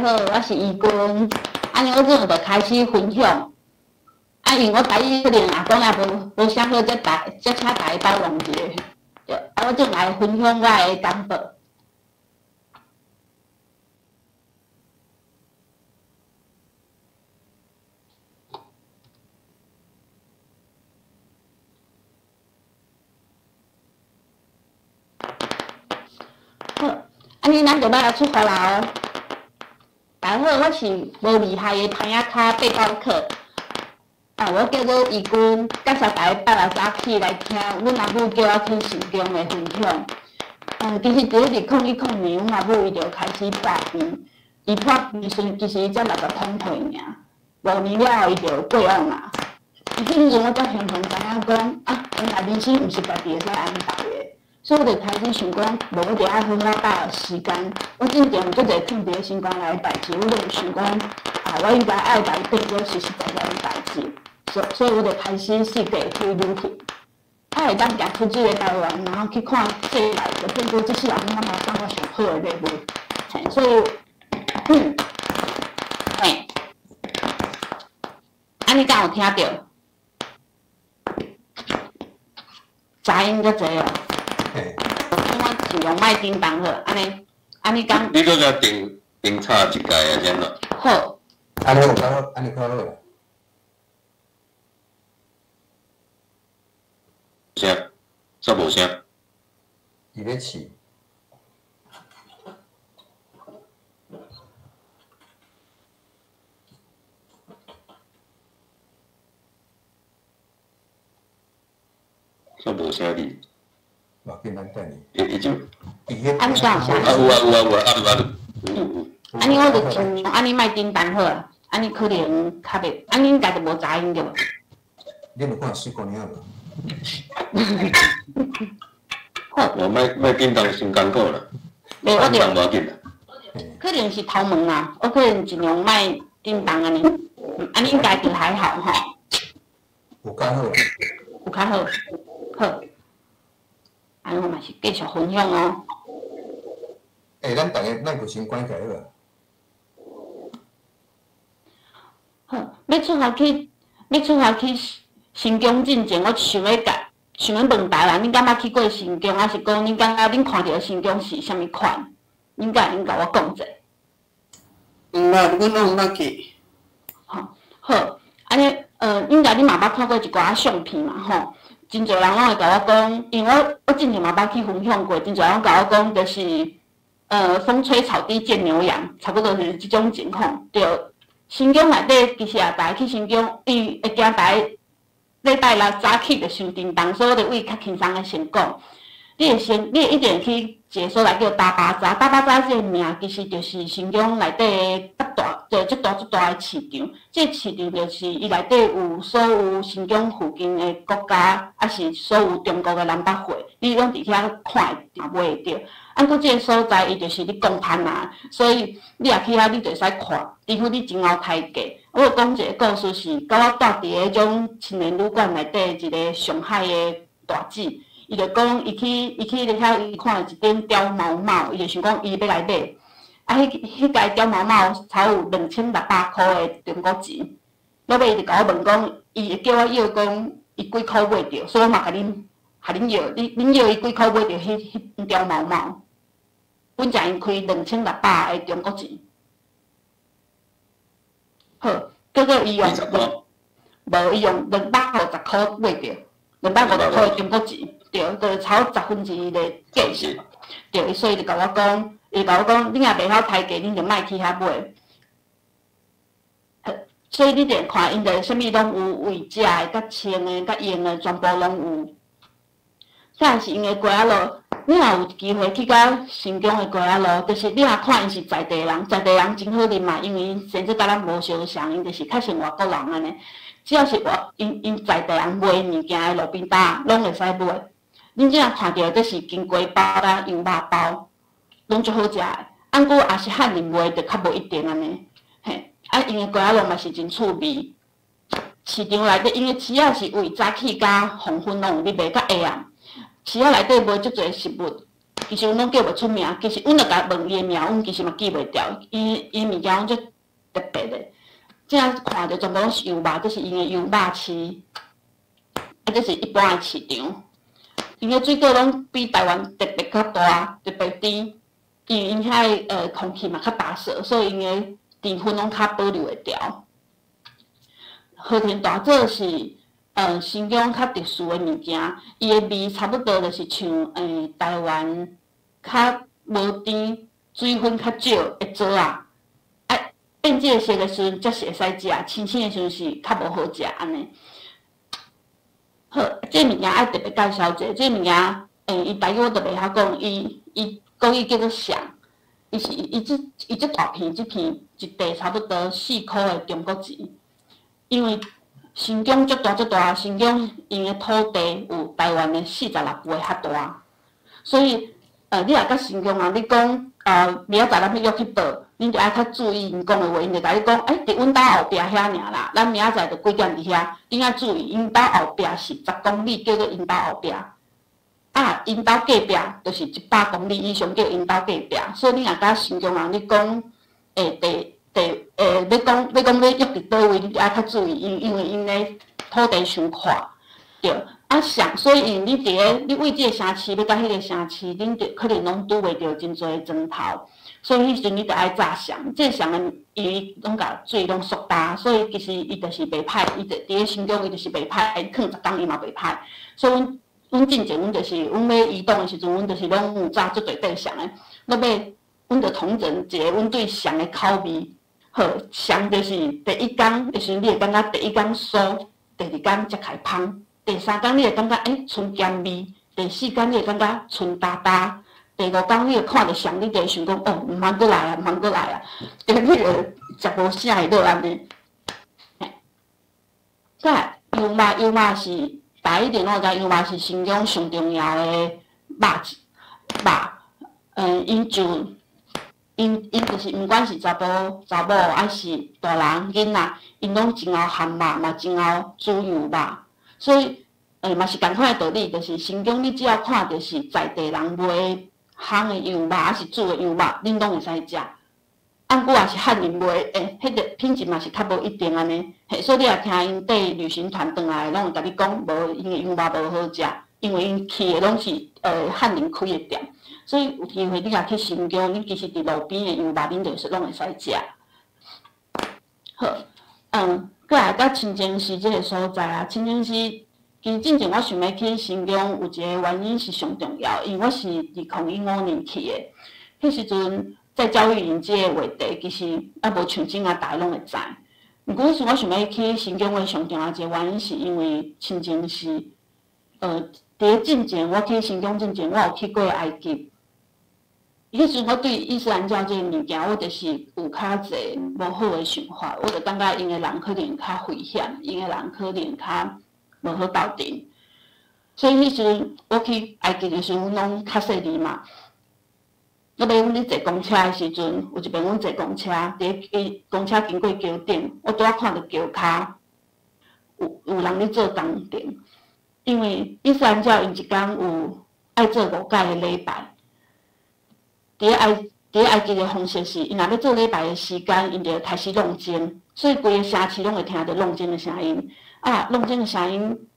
好，我是怡君。按呢，我这阵就开始分享。啊，因为我台语可能也讲也无啥好，才大才请大家包容一下。对，啊，我正来分享我的感觉。好，按呢，咱就欲来出发啦哦。大家好，我是无厉害的潘仔跤背包客。啊，我叫做怡君，感谢大家拜六早起来听阮阿母叫我去新疆的分享。其实伫咧2010年，阮阿母伊就开始破病，伊破病时其实伊才60通岁尔，5年了后伊就过往啊。伊彼阵我才雄雄知影讲，啊，原来人生毋是家己会使安排的。所以我就开始想讲，无我就爱好好把握时间。我进前有足济囥伫咧心肝内的代志，我就想讲，啊，我应该爱来变做实实在在的代志。所以我就开始四界去旅行。啊，会当行出这个台湾，然后去看世界，就变做这世人拢嘛送我上好的礼物。嘿，所以，嘿，按呢敢有听著？杂音足济哦。我尽量莫叮当好，按呢，按呢讲。你阁共定定插一届啊，这样。好。按呢有较好，按呢较好。声，煞无声。伊咧试。煞无声哩。无要紧，咱等伊。伊就。按呢敢有声？啊有啊有啊有啊，啊有啊有有。按呢我就尽量按呢莫叮当好啊，按呢可能较袂，按呢应该就无杂音对无？你有看水姑娘无？好。无莫莫叮当伤艰苦啦。袂，我就。无要紧啦。可能是头毛啦，我可能尽量莫叮当按呢，按呢应该就还好吼。有较好。有较好，好。按呢我嘛是继续分享哦。欸，咱逐个麦克先关起来好无？好，欲出发去新疆进前，我想欲共，想欲问大人，恁敢捌去过新疆，抑是讲恁感觉恁看著新疆是啥物款？恁敢会用共我讲者？毋捌，阮拢毋捌去。吼，好，按呢，应该你嘛捌看过一寡相片嘛，吼。真济人拢会共我讲，因为我进前嘛捌去分享过，真济人拢共我讲，就是风吹草低见牛羊，差不多是这种情况。对，新疆内底其实也逐家去新疆，伊会惊逐家礼拜六早起就伤叮当，所以我就为较轻松的先讲。你会先，你会一定去一个所在叫大巴扎，大巴扎这个名其实就是新疆内底的较大，就足大足大的市场。这个市场就是伊内底有所有新疆附近的国家，抑是所有中国的南北货，你拢伫遐看会买会著。啊，毋过这个所在伊就是咧讲摊啊，所以你若去遐，你就会使看，除非你真𠢕刣价。我有讲一个故事是，佮我蹛伫彼种青年旅馆内底一个上海的大姊。伊就讲，伊去咧遐，伊看著一顶貂毛帽，伊就想讲伊欲来买。啊，彼彼个貂毛帽才有2600箍的中国钱。落尾伊就共我问讲，伊会叫我约讲，伊几箍买著，所以我嘛共恁，共恁约，恁约伊几箍买著彼彼貂毛帽。阮才𪜶开2600的中国钱。好，结果伊用，无伊用250箍买著，250箍的中国钱。对，就是超1/10的价钱。对，所以就共我讲，伊共我讲，你若袂晓刣价，恁就莫去遐买。所以你就看，𪜶就啥物拢有，为食的、佮穿的、佮用的，全部拢有。再是𪜶的街仔路，你若有机会去到新疆的街仔路，就是你若看𪜶是在地人，在地人真好认嘛，因为𪜶生做佮咱无相像，𪜶就是较像外国人按呢。只要是外，𪜶在地人卖物件的路边摊，拢会使买。恁这看著这是金瓜包啦、羊肉包，拢足好食的。啊，毋过也是汉人卖，就较无一定按呢。嘿，啊，𪜶的街仔路嘛是真趣味。市场内底，𪜶的市仔是为早起到黄昏拢有咧卖，到下暗。市仔内底卖足济食物，其實阮攏叫袂出名，其實阮著共問伊的名，阮其實嘛記袂牢。伊伊物件攏足特別的，這看著全部攏是羊肉，這是𪜶的羊肉市，啊，這是一般的市場。𪜶的水果攏比台灣特別較大，特別甜，因為𪜶遐的空氣嘛較乾燥，所以𪜶的甜分攏較保留會牢。和田大棗是新疆較特殊的物件，伊的味差不多就是像台灣較無甜、水分較少的棗仔，啊變這個色的時陣才是會使食，青青的時陣是較無好食按呢。好，這個物件愛特別介紹者，這個物件伊台語我都袂曉講，伊伊國語叫做橡，伊是伊這伊這大片這片一塊差不多4箍的中國錢，因為新疆足大足大，新疆𪜶的土地有台灣的46倍較大，所以你若佮新疆人你講，明仔載咱欲約去佗，恁就愛較注意𪜶講的話，𪜶就共你講，欸，佇阮兜後壁遐爾啦，咱明仔載就幾點佇遐，恁愛注意，𪜶兜後壁是10公里，叫做𪜶兜後壁，啊，𪜶兜隔壁就是100公里以上叫𪜶兜隔壁，所以你若佮新疆人你講，欸，地。地欸，欲講欲講欲約佇佗位，你就愛較注意，因因為𪜶的土地傷闊，對，啊上，所以𪜶你佇咧你對這个城市欲到彼个城市，恁就可能攏拄袂著真濟磚頭，所以彼時陣你就愛紮橡，這個橡的伊攏共水攏縮焦，所以其實伊就是袂歹，伊就佇咧新疆伊就是袂歹，囥10工伊嘛袂歹，所以阮阮進前阮就是阮欲移動的時陣，阮就是攏有紮足濟塊橡的，落尾阮就統整一個阮對橡的口味。好，橡就是第一工的時陣，你會感覺第一工酥，第二工才開芳，第三工你會感覺欸賰鹹味，第四工你會感覺賰焦焦，第五工你會看著橡，你就會想講哦，毋通閣來啊，毋通閣來啊，對，你會食無啥會落按呢。再來羊肉，羊肉是大家一定攏知，羊肉是新疆上重要的肉肉，𪜶就。𪜶𪜶就是毋管是查埔、查某抑是大人、囡仔，𪜶攏真𠢕烘肉，嘛真𠢕煮羊肉。所以，嘛是仝款的道理，就是新疆你只要看著是在地人賣烘的羊肉，抑是煮的羊肉，恁攏會使食。啊，毋過若是漢人賣，欸，彼個品質嘛是較無一定按呢。嘿，所以你若聽𪜶綴旅行團轉來的，攏會共你講，無𪜶的羊肉無好食，因為𪜶去的攏是漢人開的店。所以有機會你若去新疆，你其實佇路邊的羊肉，恁就是攏會使食。好，閣來到清真寺這个所在啊，清真寺其實進前我想欲去新疆，有一個原因是上重要，因為我是2015年去的，彼時陣再教育營這个話題其實猶無像這下大家攏會知。毋過彼時我想欲去新疆的上重要一個原因，是因為清真寺。佇咧進前我去新疆進前，我有去過埃及。彼時陣我對伊斯蘭教這個物件，我就是有較濟無好的想法，我就感覺𪜶的人可能較危險，𪜶的人可能較無好鬥陣。所以彼時陣我去埃及的時陣，阮攏較細膩嘛。落尾阮咧坐公車的時陣，有一擺阮坐公車，佇咧公車經過橋頂，我拄仔看著橋跤有有人咧做工程，因為伊斯蘭教𪜶一工有愛做五擺的禮拜。佇咧佇咧埃及的方式是，𪜶若欲做禮拜的時間，𪜶就開始挵鐘，所以規个城市攏會聽著挵鐘的聲音。啊，挵鐘的聲音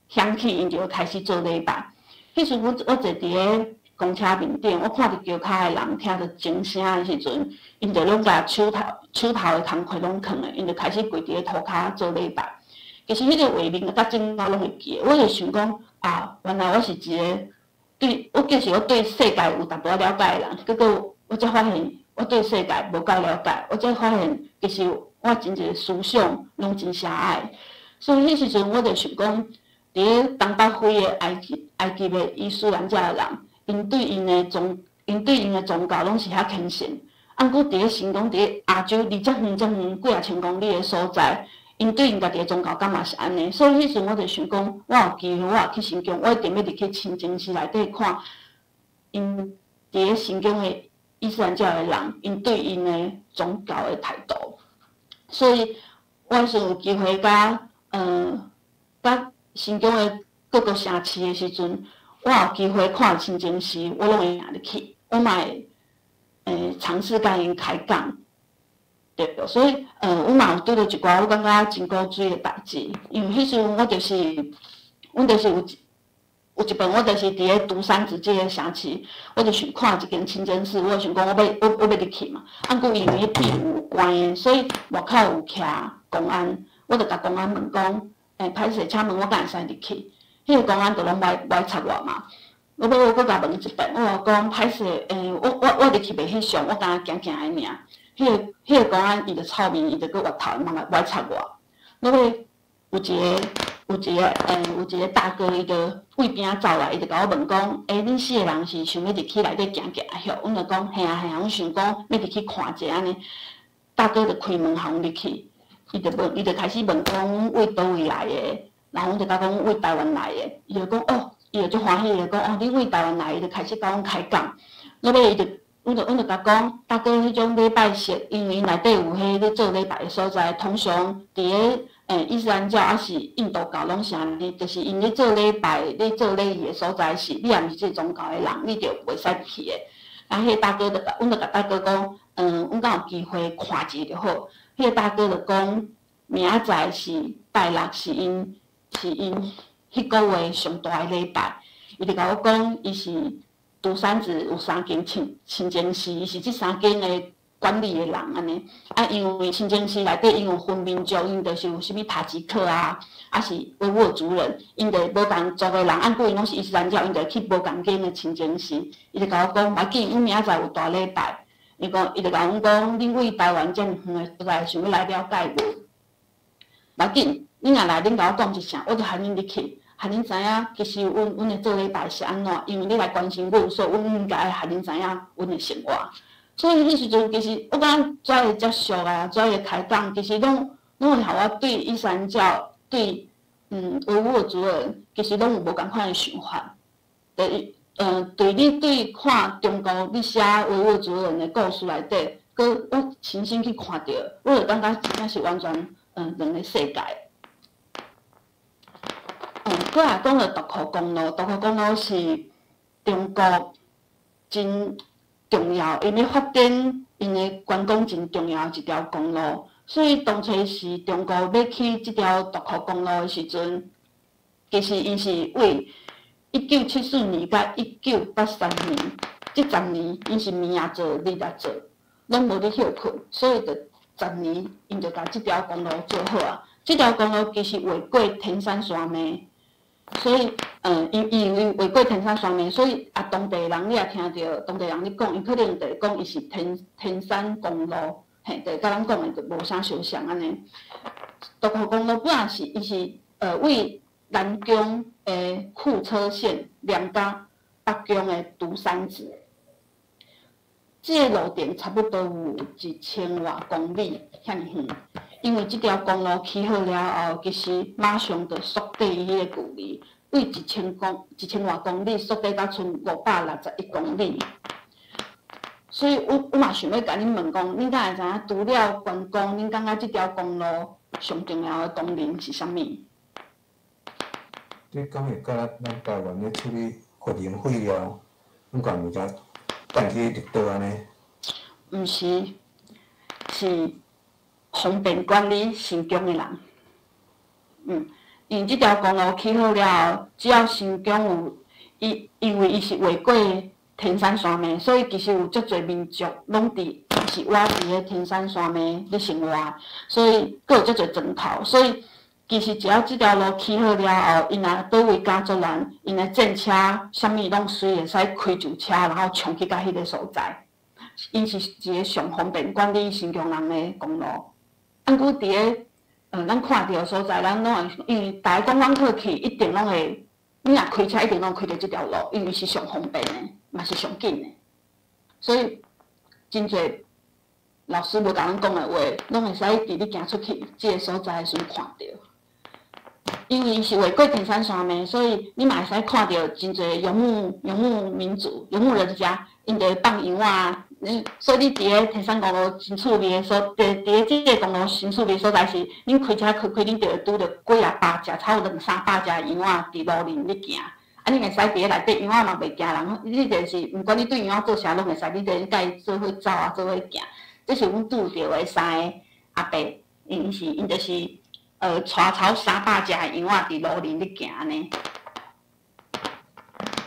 響起，𪜶就會開始做禮拜。彼時阮我坐佇咧公車面頂，我看著橋跤的人聽著鐘聲的時陣，𪜶就攏共手頭手頭的工課攏囥咧，𪜶就開始跪佇咧塗跤做禮拜。其實彼個畫面我到這下攏會記得，我就想講啊，原來我是一個。對，我其實我對世界有淡薄仔了解的人，結果我才發現我對世界無夠了解，我才發現其實我真濟思想攏真狹隘。所以彼時陣我就想講，佇咧東北非的埃及埃及的伊斯蘭教的人，𪜶對𪜶的宗𪜶對𪜶的宗教攏是遐虔誠。啊，毋過佇咧新疆佇咧亞洲離遮遠遮遠幾仔千公里的所在，𪜶對𪜶家己的宗教敢嘛是按呢？所以彼時陣我就想講，我有機會我若去新疆，我一定欲入去清真寺內底看，𪜶佇咧新疆的伊斯蘭教的人，𪜶對𪜶的宗教的態度。所以，我彼時有機會佮新疆的各個城市的時陣，我有機會看清真寺，我攏會行入去，我嘛會嘗試共𪜶開講。對，所以阮嘛有拄著一寡我感覺真古錐的代誌，因為彼時陣我就是，阮就是有一擺我就是佇咧獨山子這个城市，我就想看一間清真寺，我就想講我要入去嘛。啊，毋過因為彼邊有關的，所以外口有徛公安，我就共公安問講，歹勢，請問我敢會使入去？彼個公安就攏無愛插我嘛。落尾我閣共問一遍，我講歹勢，我入去袂翕相，我敢若行行的爾。彼個公安伊就臭面，伊就閣越頭，無愛插我。落尾有一個大哥，伊就對邊仔走來，伊就共我問講：欸，恁四個人是想欲入去內底行行吼？阮就講：嘿啊嘿啊，阮想講欲入去看者按呢。大哥就開門予阮入去，伊就問，伊就開始問講阮對佗位來的，然後阮就共講對台灣來的，伊就講哦，伊就足歡喜，伊就講哦，恁對台灣來，伊就開始共阮開講。落尾伊就。阮就共講，大哥，彼種禮拜式，因為內底有彼咧做禮拜的所在，通常佇咧伊斯蘭教抑是印度教攏是按呢，就是𪜶咧做禮拜、咧做禮儀的所在是，你若毋是這個宗教的人，你就袂使入去的。啊，彼個大哥就共，阮就共大哥講，阮敢有機會看一下就好。彼個大哥就講，明仔載是拜六，是𪜶彼個月上大的禮拜。伊就共我講，伊是。獨山子有三間清真寺，伊是這三間的管理的人按呢。啊，因為清真寺內底𪜶有分民族，𪜶就是有啥物塔吉克啊，抑是維吾爾族人，𪜶就無仝族的人，啊，毋過𪜶攏是伊斯蘭教，𪜶就去無仝間的清真寺。伊就共我講，無要緊，阮明仔載有大禮拜。伊講，伊就共阮講，恁對台灣遮爾遠的所在，想欲來了解無？無要緊，恁若來，恁共我講一聲，我就含恁入去。予恁知影，其實阮的做禮拜是按怎，因為你來關心阮，所以阮應該愛予恁知影阮的生活。所以彼時陣，其實我感覺遮的接觸啊，遮的開講，其實攏會予我對伊斯蘭教、對維吾爾族人，其實攏有無仝款的想法。對，對你對看中國你寫維吾爾族人的故事內底，閣我親身去看著，我就感覺真正是完全兩个世界。閣來講著獨庫公路，獨庫公路是中國真重要，𪜶咧發展𪜶的觀光真重要一條公路。所以當初時中國欲起這條獨庫公路的時陣，其實𪜶是為1974年佮1983年這十年，𪜶是暝也做，日也做，攏無咧歇睏，所以就十年，𪜶就共這條公路做好啊。這條公路其實橫過天山山脈。所以，因為橫過天山山脈，所以啊，當地人你也聽著當地人咧講，𪜶可能就會講伊是天山公路，嘿，就佮咱講的就無啥相像按呢。獨庫公路本來是伊是為南疆的庫車縣連佮北疆的獨山子，這个路程差不多有一千外公里，遐爾遠。因為這條公路起好了後，其實馬上就縮短伊彼個距離，對一千外公里縮短到賰561公里。所以我嘛想欲共恁問講，恁敢會知影除了觀光，恁感覺這條公路上重要的功能是啥物？你敢會佮咱台灣咧處理核能廢料，阮共物件帶去綠島按呢？毋是，是方便管理新疆的人。因為這條公路起好了後，只要新疆有伊，因為伊是橫過天山山脈，所以其實有足濟民族攏佇是倚佇咧天山山脈咧生活，所以閣有足濟磚頭，所以其實只要這條路起好了後，𪜶若佗位敢做難，𪜶的戰車啥物攏隨會使開上車，然後衝去到彼个所在。𪜶是一个上方便管理新疆人的公路。啊，毋過佇咧咱看著的所在，咱攏會因為逐个觀光客去，一定攏會，你若開車一定攏開著這條路，因為是上方便的，嘛是上緊的。所以真濟老師無共咱講的話，攏會使佇你行出去這个所在的時陣看著。因為伊是橫過天山山脈，所以你嘛會使看著真濟游牧民族、游牧人家，𪜶就會放羊仔。所以你佇咧天山公路真趣味的所，佇咧這个公路真趣味所在是，恁開車開開，恁就會拄著幾仔百隻，差不多兩三百隻羊仔佇路面咧行。啊，啊，你會使佇咧內底，羊仔嘛袂驚人，你就是毋管你對羊仔做啥攏會使，你就共伊做伙走啊，做伙行。這是阮拄著的三个阿伯，𪜶是𪜶就是帶草300隻羊仔佇魯林咧行按呢。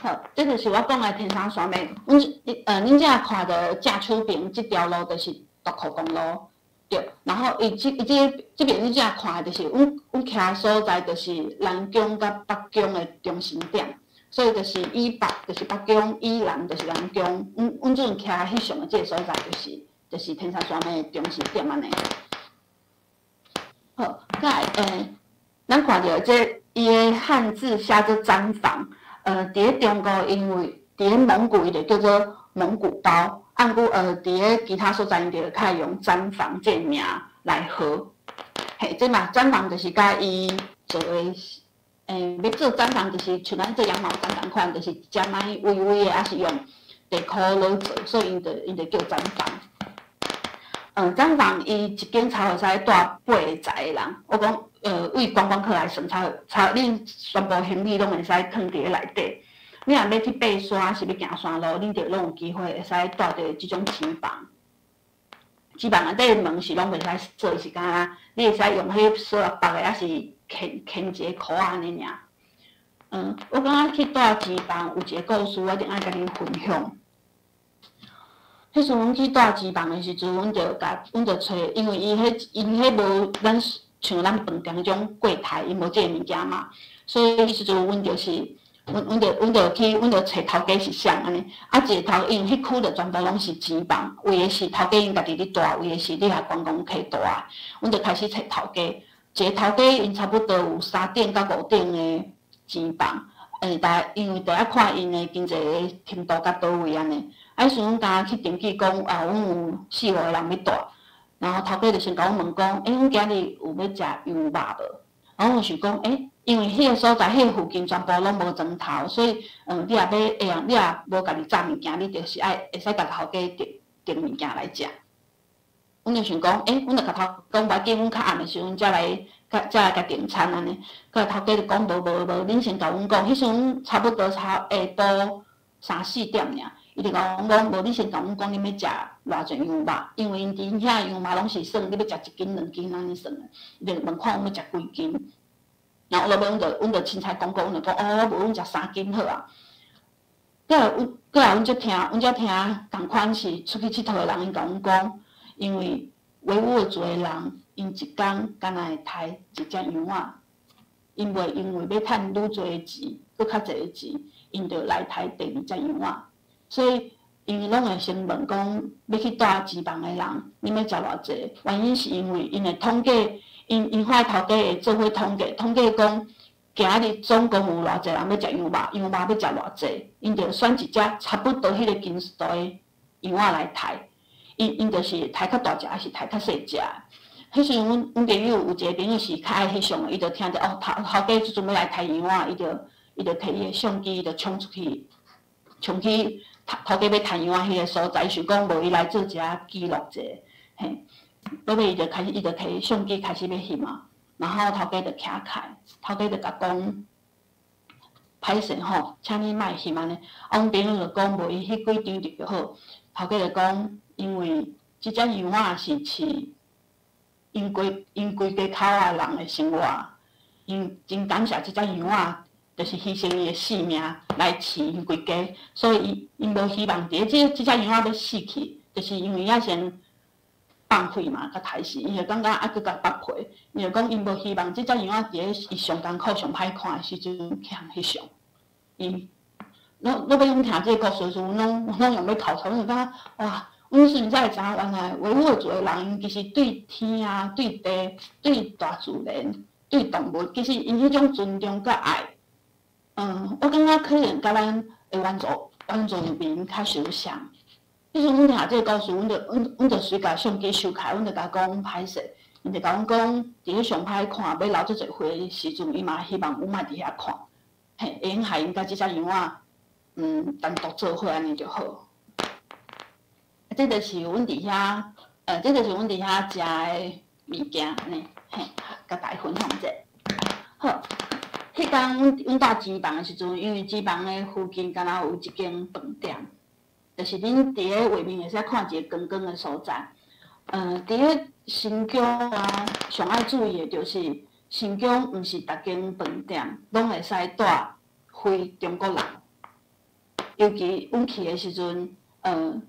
好，這就是我講的天山山脈。阮這看著正手邊這條路就是獨庫公路，對。然後伊這伊這這邊你這看的就是阮徛的所在，就是南疆佮北疆的中心點，所以就是以北就是北疆，以南就是南疆。阮這陣徛翕相的這个所在，就是天山山脈的中心點按呢。好，再來咱看著這伊的漢字寫做氈房。佇咧中國，因為佇咧蒙古，伊就叫做蒙古包。啊，毋過佇咧其他所在，𪜶就較會用氈房這個名來號。嘿，這嘛氈房就是佮伊做的，欲做氈房就是像咱做羊毛氈仝款，就是一隻仔微微的，抑是用地箍來做，所以𪜶就叫氈房。氈房伊一間差會使蹛80個人。我講，為觀光客來算，差恁全部行李攏會使囥佇咧內底。你若欲去爬山，抑是欲行山路，恁就攏有機會會使蹛著這種氈房。氈房內底門是攏袂使鎖，是敢若你會使用彼鎖仔縛的，抑是牽牽一个箍仔按呢爾。我感覺去蹛氈房有一個故事，我一定愛共恁分享。彼時阮去蹛氈房的時陣，阮就揣，因為伊彼𪜶彼無咱像咱飯店彼種櫃台，伊無這个物件嘛，所以彼時陣阮就是，阮就去，阮就揣頭家是啥按呢？啊，一個頭因為彼區就全部攏是氈房，為的是頭家𪜶家己咧蹛，為的是你予觀光客蹛。阮就開始揣頭家，一個頭家𪜶差不多有三頂到五頂的氈房，但因為著愛看𪜶的經濟的程度到佗位按呢。啊，彼時阮敢若去登記講啊，阮有四五個人欲蹛，然後頭家就先共阮問講，欸，阮今日有欲食羊肉無？然後阮想講，欸，因為彼个所在，彼个附近全部攏無磚頭，所以，你若欲會用，你若無家己炸物件，你就是愛會使共頭家訂訂物件來食。阮就想講，欸，阮就共頭講無要緊，阮較暗的時陣才來，才來共訂餐按呢。佮頭家就講無無無，恁先共阮講，彼時陣差不多差下晡三四點爾，伊就共阮講，無你先共阮講，恁欲食偌濟羊肉，因為𪜶佇遐羊肉攏是算你欲食一斤兩斤按呢算的，伊就問看阮欲食幾斤。然後落尾阮就凊彩講講，阮就講哦，無阮食3斤好啊。過來阮才聽仝款是出去𨑨迌的人，𪜶共阮講，因為維吾爾族的人，𪜶一工敢若會刣一隻羊仔，𪜶袂因為欲趁愈濟的錢，閣較濟的錢，𪜶就來刣第二隻羊仔。所以，𪜶攏會先問講，欲去蹛氈房的人，恁欲食偌濟？原因是因為𪜶會統計，𪜶遐頭家會做伙統計，統計講今仔日總共有偌濟人欲食羊肉，羊肉欲食偌濟，𪜶就選一隻差不多彼個斤數的羊仔來刣。𪜶就是刣較大隻，抑是刣較細隻。彼時陣，阮朋友有一個朋友是較愛翕相的，伊就聽著哦，頭家這陣欲來刣羊仔，伊就提伊的相機，伊就衝出去，衝去頭家欲刣羊仔彼个所在，伊想講無伊來做一下記錄者，嘿，落尾伊就開始，伊就提相機開始欲翕嘛，然後頭家就徛起來，頭家就共講，歹勢吼，請你莫翕按呢。啊，阮朋友就講無伊翕幾張就好，頭家就講，因為這隻羊仔是飼𪜶規家口仔人的生活，𪜶真感謝這隻羊仔，就是犧牲伊的性命來飼𪜶規家，所以伊無希望佇咧這隻羊仔欲死去，就是因為猶先放血嘛，共刣死，伊就感覺愛閣共縛皮，伊就講𪜶無希望這隻羊仔佇咧伊上艱苦、上歹看的時陣去予人翕相。伊落尾阮聽這個故事的時陣，阮攏用欲哭出來，阮就感覺哇！阮時陣才會知影，原來維吾爾族的人，𪜶其實對天啊、對地、對大自然、對動物，其實𪜶彼種尊重佮愛，我感覺可能佮咱的原住民較相像。彼時阮聽這個故事，阮就隨共相機收起來，阮就共講歹勢，𪜶就共阮講，佇咧上歹看，欲流足濟血的時陣，伊嘛希望阮莫佇遐看，嘿，會用害𪜶佮這隻羊仔，單獨做伙按呢就好。這就是阮佇遐，這就是阮佇遐食的物件呢，嘿，共大家分享者。好，彼工阮蹛錢房的時陣，因為錢房的附近敢若有一間飯店，就是恁佇咧畫面會使看一個光光的所在。佇咧新疆啊，上愛注意的就是新疆毋是逐間飯店攏會使帶非中國人，尤其阮去的時陣，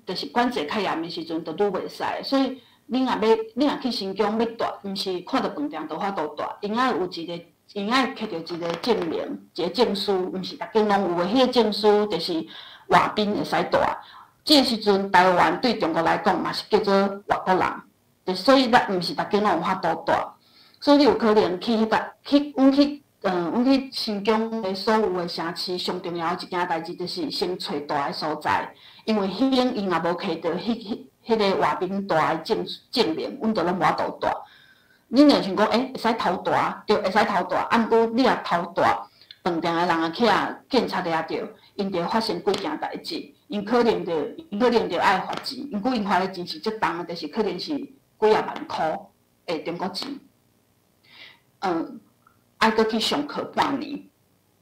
就是管制較嚴的時陣，就愈袂使。所以恁若欲，恁若去新疆欲蹛，毋是看著飯店就有法度蹛，𪜶愛有一個，𪜶愛摕著一個證明，一個證書，毋是逐間攏有的。彼個證書就是外賓會使蹛。這個時陣，台灣對中國來講嘛是叫做外國人，就所以咱毋是逐間攏有法度蹛。所以你有可能去彼個去，阮去，阮去新疆的所有的城市，上重要的一件代誌就是先揣蹛的所在，因為彼間𪜶若無摕著彼個外賓蹛的證明，阮就攏無法度蹛。恁若想講，會使偷蹛，對，會使偷蹛，啊，毋過你若偷蹛，飯店的人若去予警察掠著，𪜶就會發生幾件代誌，𪜶可能就愛罰錢，毋過𪜶罰的錢是足重的，就是可能是幾仔萬箍的中國錢。愛閣去上課半年，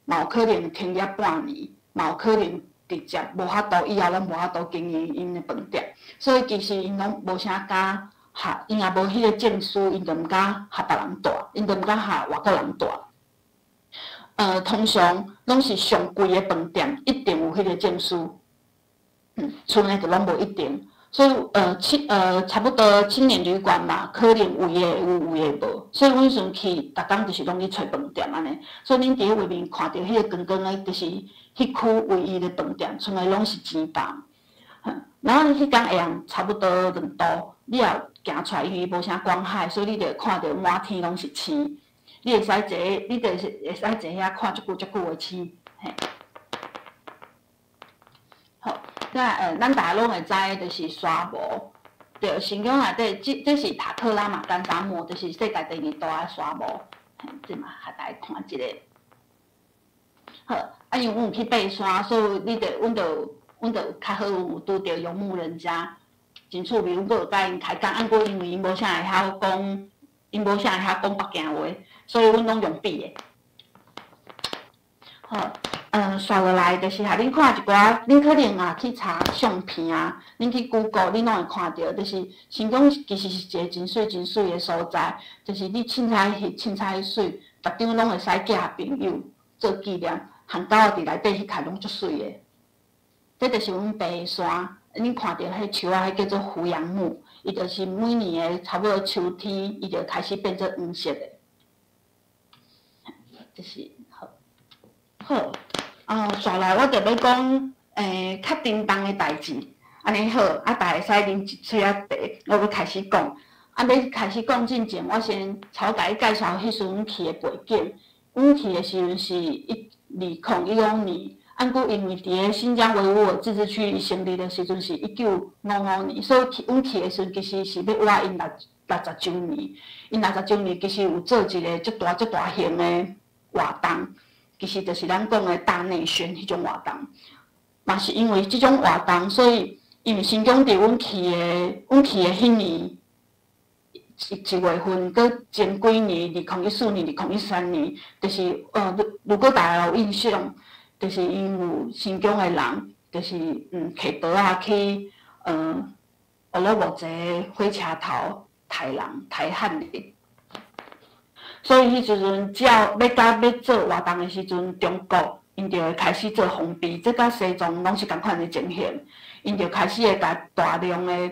嘛有可能停業半年，嘛有可能直接無法度，以後攏無法度經營𪜶的飯店。所以其實𪜶攏無啥敢合，𪜶若無彼個證書，𪜶就毋敢合別人蹛，𪜶就毋敢合外國人蹛。通常攏是上貴的飯店，一定有彼個證書。賰的就攏無一定。所以，差不多青年旅館嘛，可能有的有，有的無。所以阮彼陣去，逐工就是攏去揣飯店按呢。所以恁佇彼畫面看著彼個光光的，就是彼區唯一的飯店，賰的攏是錢房。然後彼工下暗差不多2度，你也行出來，因為無啥光害，所以你就會看著滿天攏是星。你會使坐，你就是會使坐遐看足久足久的星。嘿。好，那咱大家攏會知，就是沙漠，對，新疆內底，這是塔克拉瑪干沙漠，就是世界第二大的沙漠。嘿，這嘛，予大家看一下。好，啊，因為阮有去爬山，所以你就，阮就較好，有拄著游牧人家，真趣味。阮閣有共𪜶開講，啊，毋過因為𪜶無啥會曉講，𪜶無啥會曉講北京話，所以阮攏用比的。好，紲落來就是予恁看一寡，恁可能也去查相片啊，恁去 Google，恁攏會看著，就是新疆其實是一個真媠真媠的所在，就是你凊彩翕凊彩媠，逐張攏會使寄予朋友做紀念，蟀狗仔佇內底翕起來攏足媠的。這就是阮爬的山，恁看著彼樹仔，彼叫做胡楊木，伊就是每年的差不多秋天，伊就開始變做黃色的。這是好，好，啊，紲來我就欲講，較沉重的代誌，按呢好，啊，大家會使啉一喙仔茶，我欲開始講。啊，欲開始講進前，我先草共你介紹彼時阮去的背景。阮去的時陣是2015年，啊，毋過因為佇咧新疆維吾爾自治區成立的時陣是1955年，所以去阮去的時陣其實是欲倚𪜶60週年。𪜶六十週年其實有做一個足大足大型的活動，其實就是咱講的大內宣彼種活動。嘛是因為這種活動，所以因為新疆佇阮去的彼年1月份，閣前幾年，2014年、2013年，就是如果大家有印象，就是𪜶有新疆的人，就是提刀仔去烏魯木齊火車頭刣人、刣漢人。所以彼時陣，只要欲到欲做活動的時陣，中國𪜶就會開始做防備，這佮西藏攏是仝款的情形，𪜶就開始會共大量的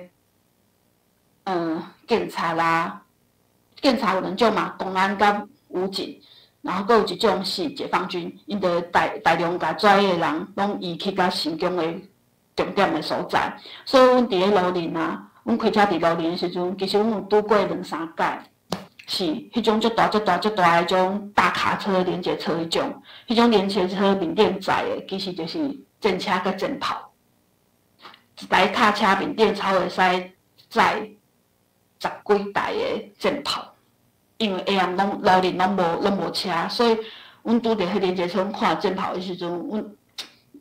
警察啦，警察有兩種嘛，公安佮武警，然後閣有一種是解放軍，𪜶就大大量共遮的人攏移去到新疆的重點的所在。所以阮佇咧蘆林啊，阮開車佇蘆林的時陣，其實阮有拄過兩三擺，是彼種足大足大足大彼種大卡車、連結車彼種，彼種連結車面頂載的，其實就是戰車佮戰炮。一台卡車面頂超會使載十幾台的戰炮，因為下暗攏蘆林攏無車，所以阮拄著彼連結車，阮看戰炮的時陣，阮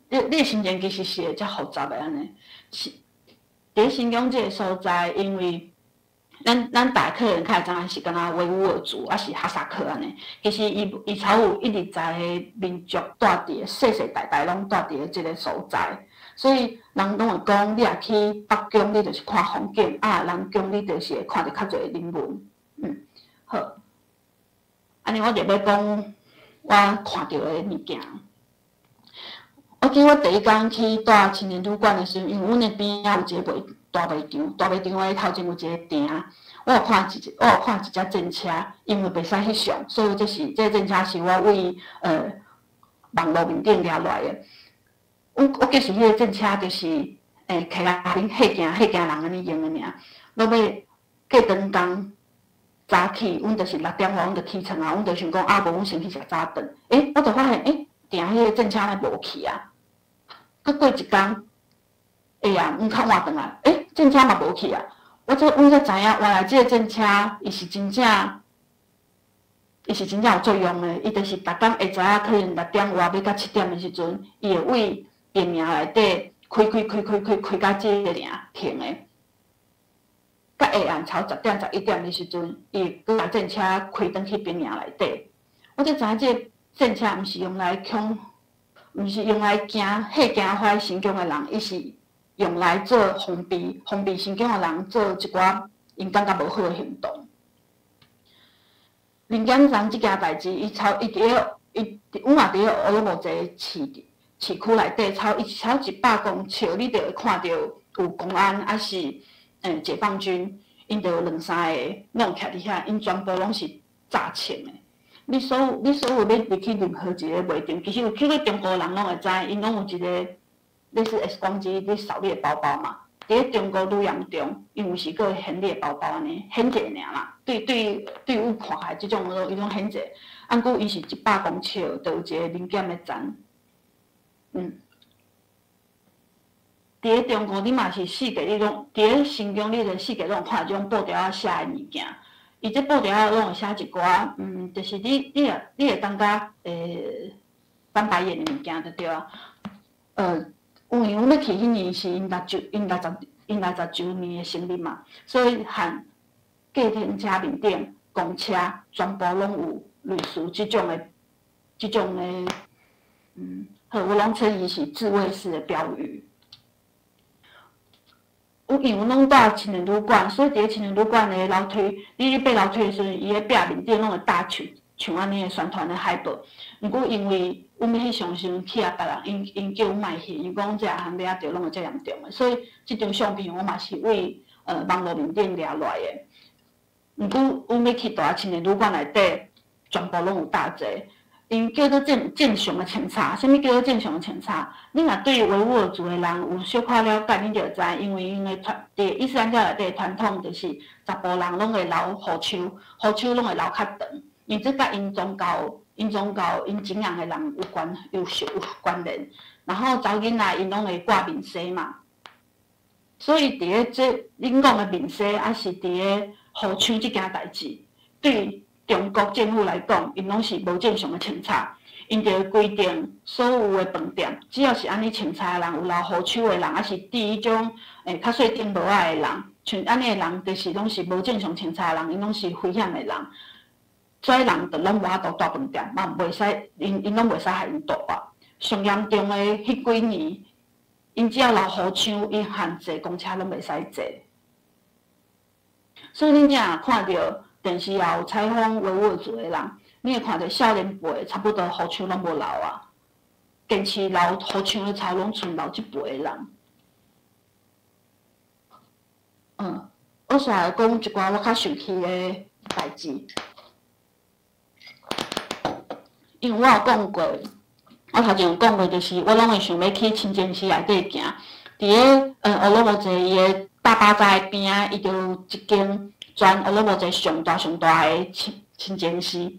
你的心情其實是會遮複雜的按呢。是佇咧新疆這个所在，因為咱逐个可能較會知影是敢若維吾爾族，抑是哈薩克按呢。其實伊超有120個民族蹛佇個，世世代代攏蹛佇個這个所在。所以人攏會講，你若去北疆，你就是看風景；啊，南疆你就是會看著較濟人文。好。按呢，我就欲講我看著的物件。我記我第一工去蹛青年旅館的時陣，因為阮的邊仔有一个大賣場，大賣場的頭前有一个埕，我有看一隻戰車，因為袂使翕相，所以這個戰車是我為網路面頂掠來的。我記是彼个戰車就是徛內面嚇驚嚇驚人按呢用的爾。落尾過長工早起，阮就是6點外阮就起床啊，阮就想講啊，無阮先去食早頓。我就發現埕彼个戰車呢無去啊。閣過一工，下暗阮較晚轉來，戰車嘛無去啊。阮才知影，原來這个戰車伊是真正有作用的。伊就是逐工下早可能6點外欲到7點的時陣，伊會為兵營內底開開開開開開到這个爾停的。到下暗差10點11點的時陣，伊會閣共戰車開轉去兵營內底。我才知影這個戰車毋是用來恐，毋是用來驚嚇驚壞新疆的人，伊是用來做防備，防備新疆的人做一寡𪜶感覺無好的行動。林檢站這件代誌，伊超伊佇咧伊，阮嘛佇咧烏魯木齊市區內底，超100公尺，你就會看著有公安，抑是解放軍，𪜶就有兩三个攏徛佇遐，𪜶全部攏是紮槍的。你所有欲入去任何一个賣場，其實有去過中國人攏會知，𪜶攏有一个類似 X 光機咧掃你的包包嘛。佇咧中國愈嚴重，𪜶有時閣會掀你的包包按呢，掀者爾啦。對，阮看起來這種攏伊攏掀者，啊毋過伊是100公尺就有一个臨檢的站。佇咧中國，你嘛是四界你攏佇咧新疆，你就四界攏有看這種布條仔寫的物件。伊這布條仔攏會寫一寡，就是你會感覺翻白眼的物件就對啊。因為阮欲去彼年是𪜶60週年的生日嘛，所以含計程車面頂、公車全部攏有類似這種的，好，我攏稱伊是自衛式的標語。因為阮攏蹛青年旅館，所以佇咧青年旅館的樓梯，你咧爬樓梯的時陣，伊咧壁面頂攏會搭像按呢的宣傳的海報。毋過因為阮欲翕相時陣去予別人，𪜶叫阮莫翕，𪜶講這項掠著攏會遮嚴重的，所以這張相片我嘛是為網路面頂掠來的。毋過阮欲去蹛青年旅館內底，全部攏有搭這個。𪜶叫做正常的清查，啥物叫做正常的清查？你若對維吾爾族的人有小可了解，你就會知，因為𪜶的傳佇伊斯蘭教內底傳統就是查埔人攏會留鬍鬚，鬍鬚攏會留較長，因為這佮𪜶宗教、𪜶敬仰的人有關，有關聯。然後查某囡仔𪜶攏會掛面紗嘛，所以佇咧這恁講的面紗，抑是佇咧鬍鬚這件代誌，對中國政府來講，𪜶攏是無正常的清查，𪜶就會規定所有的飯店，只要是按呢清查的人，有留鬍鬚的人，抑是戴彼種較細頂帽仔的人，像按呢的人，就是攏是無正常清查的人，𪜶攏是危險的人。這人就攏無法度蹛飯店，嘛袂使，𪜶攏袂使予𪜶蹛啊。上嚴重的彼幾年，𪜶只要留鬍鬚，𪜶連坐公車攏袂使坐。所以恁才若看著電視也有採訪維吾爾族的人，你會看著少年輩差不多鬍鬚攏無留啊，堅持留鬍鬚的差攏賰老這輩的人。我煞來講一寡我較生氣的代誌，因為我有講過，我頭前有講過，就是我攏會想欲去清真寺內底行，佇咧烏魯木齊伊的大巴扎的邊仔，伊就有一間全烏魯木齊上大上大的清真寺。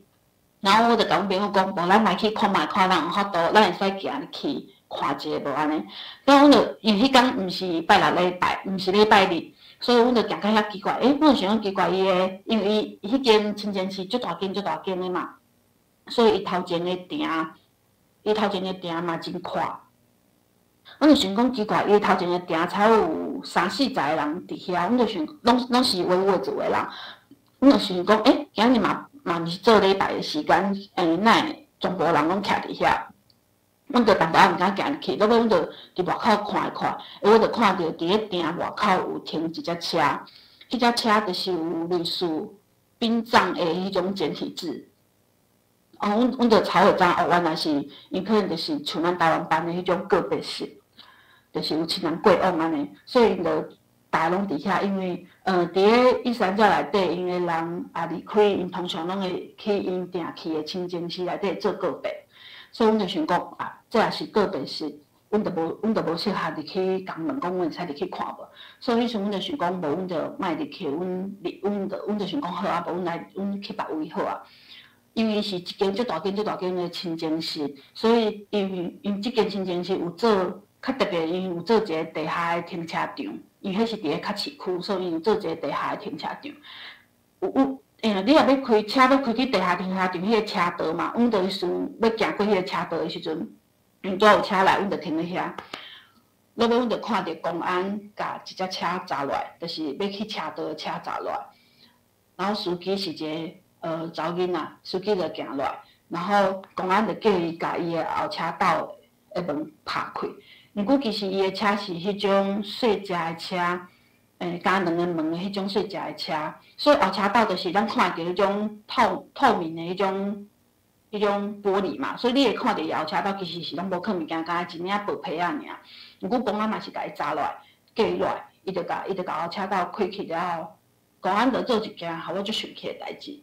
然後我就共阮朋友講，無咱來去看覓，看人有法度，咱會使行入去看一下無按呢。了阮就因為彼工毋是拜六禮拜，毋是禮拜日，所以阮就行到遐奇怪，阮就想講奇怪伊的，因為伊彼間清真寺足大間足大間的嘛，所以伊頭前的埕嘛真闊。阮就想講奇怪，伊頭前的埕才有有三四十个人佇遐，阮就想攏攏是維吾爾族的人，阮就想講，欸，今日嘛嘛毋是做禮拜的時間，欸，哪會全部人攏徛佇遐？阮就淡薄仔毋敢行入去，落尾阮就佇外口看一看，欸，我就看著佇咧埕外口有停一隻車，彼隻車就是有類似殯葬的彼種簡體字。哦，阮阮就才會知哦，原來是𪜶可能就是像咱台灣辦的彼種告別式，就是有親人過往按呢，所以𪜶就逐家攏佇遐，因為佇咧伊斯蘭教內底，𪜶的人也離開，𪜶通常攏會去𪜶定去的清真寺內底做告別，所以阮就想講啊，這也是告別式，阮就無阮就無適合入去共問講，阮會使入去看無？所以彼時阮就想講，無阮就莫入去，阮阮就阮就想講好啊，無阮來阮去別位好啊。因為是一間足大間足大間的清真寺，所以因為𪜶這間清真寺有做較特別，𪜶有做一個地下的停車場，因為彼是佇咧較市區，所以𪜶有做一個地下的停車場。有有，欸，你若欲開車欲開去地下停車場，彼個車道嘛，阮就是欲行過彼個車道的時陣，𪜶拄有車來，阮就停咧遐。落尾阮就看著公安共一隻車閘落來，就是欲去車道的車閘落來，然後司機是一個查某囡仔，司機就行落來，然後公安就叫伊共伊的後車斗的門拍開。毋過其實伊的車是彼種細隻的車，欸，加兩個門的彼種細隻的車，所以後車斗就是咱看著彼種透透明的彼種彼種玻璃嘛，所以你會看著伊後車斗其實是攏無囥物件，干焦一領薄被仔爾。毋過公安嘛是共伊閘落來，叫伊落來，伊就共伊就共後車斗開去了後，公安就做一件予我足生氣的代誌。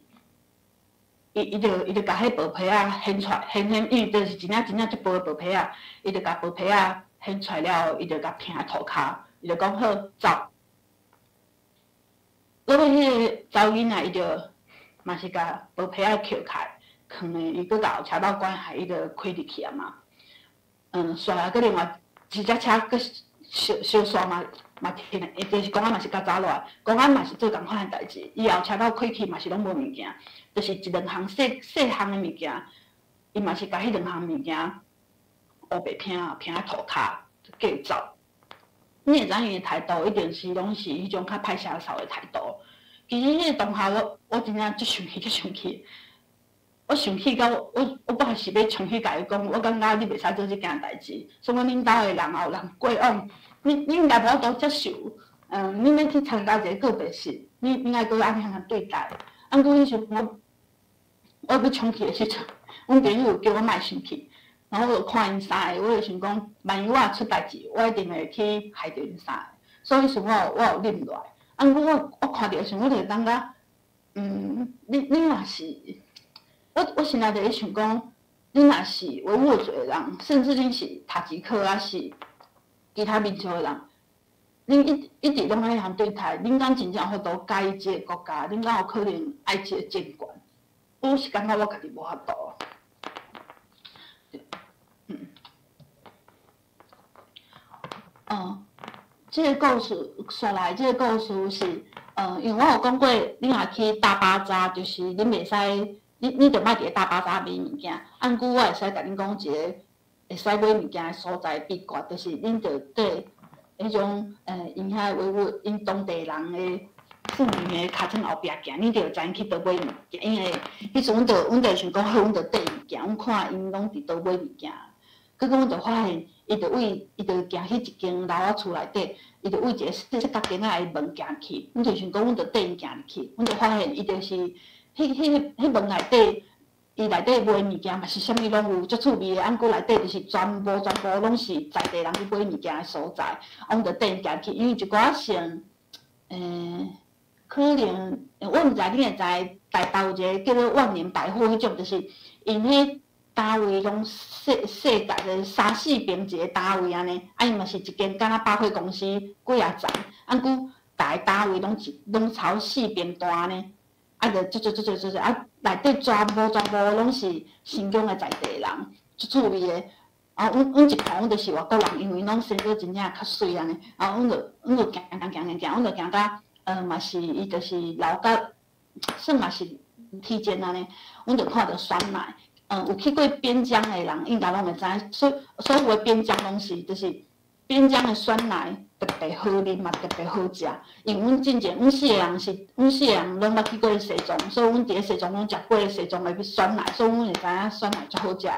伊伊就伊就共彼薄被仔掀出來，掀掀，因為就是一領一領足薄的薄被仔，伊就共薄被仔掀出來了後，伊就共拚佇塗跤，伊就講好走。落尾彼個查某囡仔，伊就嘛是共薄被仔抾開，囥咧，伊閣共後車斗關起，伊就開入去啊嘛。煞來閣另外一隻車閣小小煞嘛嘛停，伊就是公安嘛是共閘落來，公安嘛是做仝款的代誌，伊後車斗開去嘛是攏無物件，就是一兩項細細項的物件，伊嘛是共彼兩項物件烏白拚拚佇塗跤，就繼續走。你會知影伊的態度一定是攏是彼種較歹下手的態度。其實彼個當下我我真正足生氣，足生氣。我生氣到我我本來是欲衝去共伊講，我感覺你袂使做這件代誌。所以阮恁兜的人也有人過往，你你應該無法度接受。恁欲去參加一個告別式，你應該閣按呢樣對待。啊，毋過彼時我我欲衝去的時陣，阮朋友叫我莫生氣，然後我就看𪜶三个，我就想講，萬一我若出代誌，我一定會去害著𪜶三个。所以彼時我有我有忍落來。啊，毋過我我看著的時陣，我就會感覺，你你若是。我我現在就咧想講，你若是維吾爾族的人，甚至恁是塔吉克抑是其他民族的人，恁一一直攏按呢樣對待，恁敢真正有法度佮意這個國家？恁敢有可能愛這個政權？我是感覺我家己無法度。哦，這個故事煞來，這個故事是，因為我有講過，你若去大巴扎，就是恁袂使。你你著莫佇咧大巴扎買物件，啊，毋過我會使共恁講一个會使買物件的所在秘訣，就是恁著綴彼種，𪜶遐維吾𪜶當地人的婦女的尻川後壁行，恁就會知影去佗買物件。因為彼時阮著阮著想講好，阮著綴𪜶行，阮看𪜶攏佇佗買物件，結果阮著發現，伊著為伊著行去一間樓仔厝內底，伊著為一個細細角間仔的門行去，阮就想講，阮著綴𪜶行入去，阮著發現伊就是。彼、彼、彼門內底，伊內底賣物件嘛是啥物攏有，足趣味的。啊，毋過內底就是全部、全部攏是在地人去買物件的所在。啊，阮就綴𪜶行去，因為一寡像，可能我毋知你會知台北有一個叫做萬年百貨彼種，就是𪜶彼單位攏細細共個三四平一個單位按呢，啊，伊嘛是一間敢若百貨公司幾仔層，啊，毋過逐个單位攏一攏超四平大按呢。啊，就足濟足濟足濟，啊，內底全部全部攏是新疆的在地人，足趣味的。啊，阮阮一看，阮就是外國人，因為攏生做真正較媠按呢。啊，阮就阮就行行行行行，阮就行到，嘛是伊就是樓甲，算嘛是梯間按呢。阮就看著酸奶，有去過邊疆的人應該攏會知，所所有的邊疆攏是，就是邊疆的酸奶。特別好啉嘛，特別好食。因為阮進前，阮四個人是，阮四個人攏捌去過西藏，所以阮佇咧西藏攏食過西藏的酸奶，所以阮會知影酸奶足好食。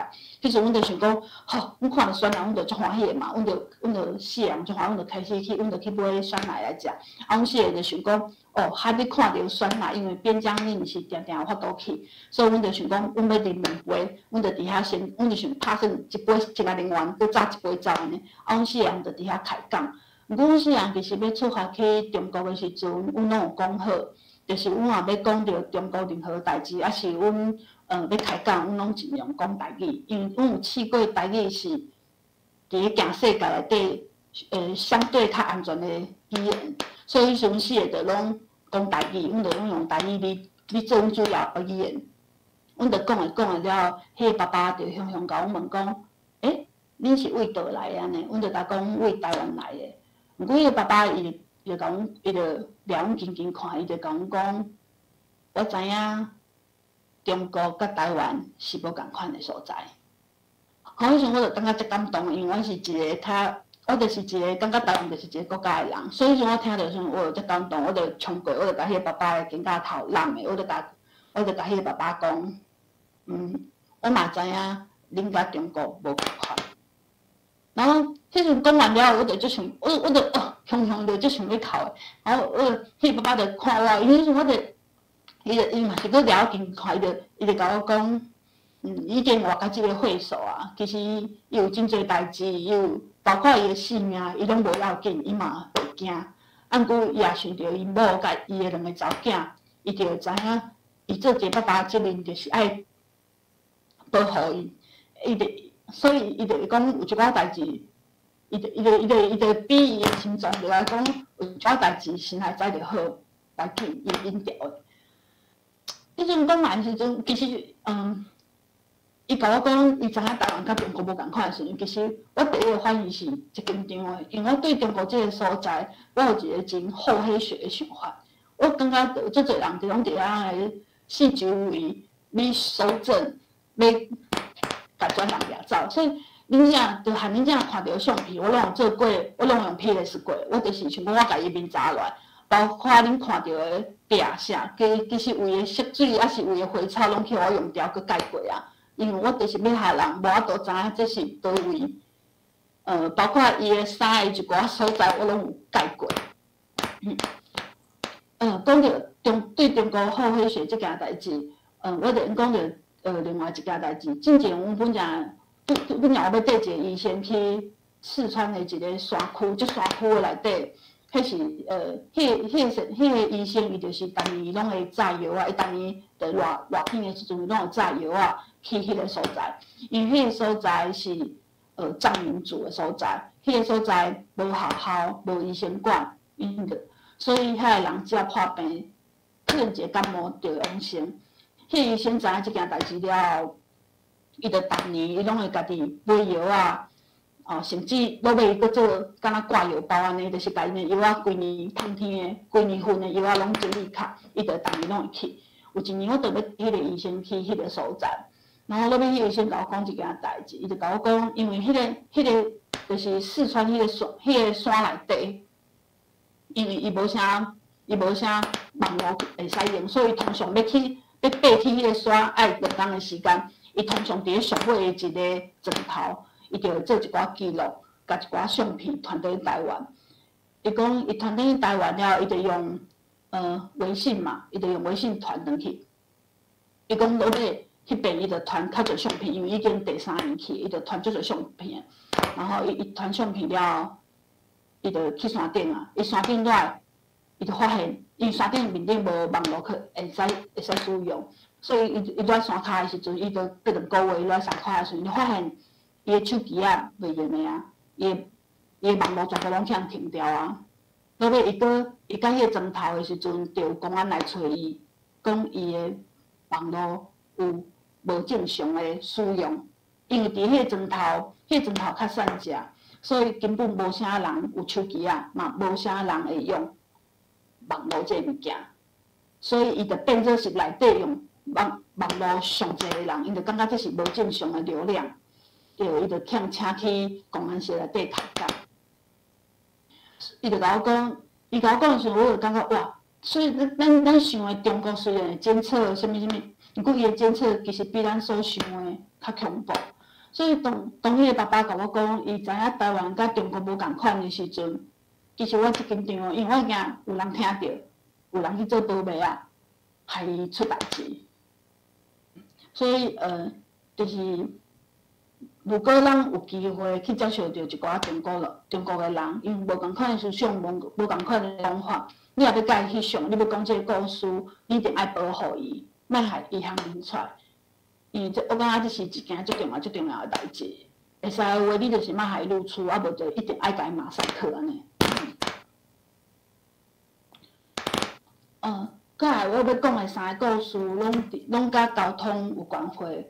彼時阮就想講，吼，阮看著酸奶，阮就足歡喜的嘛，阮就四個人足歡喜，阮就開始去，阮就去買酸奶來食。啊，阮四個就想講，哦，哈欲看著酸奶，因為邊疆恁是定定有法度去，所以阮就想講，阮欲啉兩杯，阮就佇遐先，阮就想拍算一杯一個啉完，閣早一杯走按呢。啊，阮四個人就佇遐開講。毋過阮四個人其實欲出發去中國的時陣，阮攏有講好，就是阮若欲講著中國任何代誌，抑是阮欲開講，阮攏盡量講台語，因為阮有試過台語是佇咧行世界內底，相對較安全的語言，所以彼時阮四個就攏講台語，阮就攏用台語咧做阮主要的語言。阮就講下講下了，彼個爸爸就雄雄共阮問講：欸，恁是為佗來的按呢？阮就共講為台灣來的。毋過彼個爸爸伊就共阮，伊就掠阮緊緊看，伊就共阮講：我知影中國佮台灣是無仝款的所在。好，彼時陣我就感覺足感動，因為我是一個較，我就是一個感覺台灣就是一個國家的人，所以彼時陣我聽著時陣，我就足感動，我就衝過，我就共彼個爸爸的肩胛頭攬的，我就共彼個爸爸講：我嘛知影恁佮中國無仝款。然後彼陣講完了後，我就足想，我就哦，雄雄就足想欲哭的。然後我就，彼個爸爸就看我，因為彼陣我就，伊嘛是閣掠我緊看，伊就共我講，已經活到這個歲數啊，其實伊有真濟代誌，伊有包括伊的性命，伊攏無要緊，伊嘛袂驚。啊，毋過伊也想著伊某佮伊的兩个查某囝，伊就會知影，伊做一個爸爸的責任就是愛保護𪜶，伊就。所以，伊就會講有一寡代誌，伊就比伊的心臟就來講，有一寡代誌先來知就好，來去伊會忍著的。彼陣講完時陣，其實，伊共我講，伊知影台灣佮中國無仝款的時陣，其實我第一個反應是足緊張的，因為我對中國這個所在，我有一個真厚黑學的想法。我感覺足濟人就攏佇遐个四周圍欲搜證，欲共全人掠走，所以恁遮就含恁遮看著相片，我攏有做過，我攏用 P S 過，我就是想講我共伊面查落來，包括恁看著的壁啥，其實圍的色水抑是圍的花草，攏去予我用條閣蓋過啊。因為我就是欲予人無法度知影這是佗位，包括伊的衫的一寡所在，我攏有蓋過。講著對中國厚黑學這件代誌，我就講著。另外一件代誌，進前阮本正，本來我欲綴一個醫生去四川的一個山區，這山區的內底，彼是彼個醫生伊就是逐年攏會載藥仔，伊逐年佇熱熱天的時陣，攏會載藥仔去彼個所在，因為彼個所在是藏民族的所在，彼個所在無學校、無醫生館，𪜶就所以遐个人只要破病，可能一個感冒就會往生。彼個醫生知影這件代誌了後，伊就逐年伊攏會家己買藥仔，哦，甚至落尾伊閣做敢若掛藥包按呢，就是共𪜶的藥仔規年冬天的、規年份的藥仔攏整理好，伊就逐年攏會去。有一年我就欲彼個醫生去彼個所在，然後落尾彼個醫生共我講一件代誌，伊就共我講，因為彼個就是四川彼個山內底，因為伊無啥網路會使用，所以通常欲去。欲爬去彼個山，愛兩工的時間。伊通常佇咧上尾的一个磚頭，伊就會做一寡記錄，共一寡相片傳轉去台灣。伊講伊傳轉去台灣了後，伊就用微信嘛，伊就用微信傳轉去。伊講落尾彼邊伊就傳較濟相片，因為已經第三年去，伊就傳足濟相片。然後伊傳相片了後，伊就去山頂啊，伊山頂落來，伊就發現，因為山頂面頂無網路去會使使用，所以伊落山跤的時陣，伊就過2個月落山跤的時陣，伊就發現伊的手機仔袂用的啊，伊的網路全部攏去予人停掉啊。落尾伊閣伊到彼個磚頭的時陣，就有公安來揣伊，講伊的網路有無正常的使用，因為佇彼個磚頭，彼個磚頭較散只，所以根本無啥人有手機仔，嘛無啥人會用網路這个物件，所以伊就變做是內底用網路上濟的人，𪜶就感覺這是無正常的流量，對，伊就去予人請去公安室內底開講。伊就共我講，伊共我講的時陣，我就感覺哇！所以咱想的中國雖然會檢測啥物啥物，毋過伊的檢測其實比咱所想的較恐怖。所以當彼個爸爸共我講，伊知影台灣佮中國無仝款的時陣，其實我足緊張的，因為我驚有人聽著，有人去做保密仔，害伊出代誌。所以就是，如果咱有機會去接觸著一寡中國的人，因為無仝款的思想，無仝款的想法，你若欲共伊翕相，你欲講這個故事，你一定愛保護伊，莫予伊通認出來。因為這我感覺這是一件足重要、足重要的代誌。會使的話，你就是莫予伊露出，啊無就一定愛共伊馬賽克按呢。過來我欲講的三个故事，攏佮交通有關係。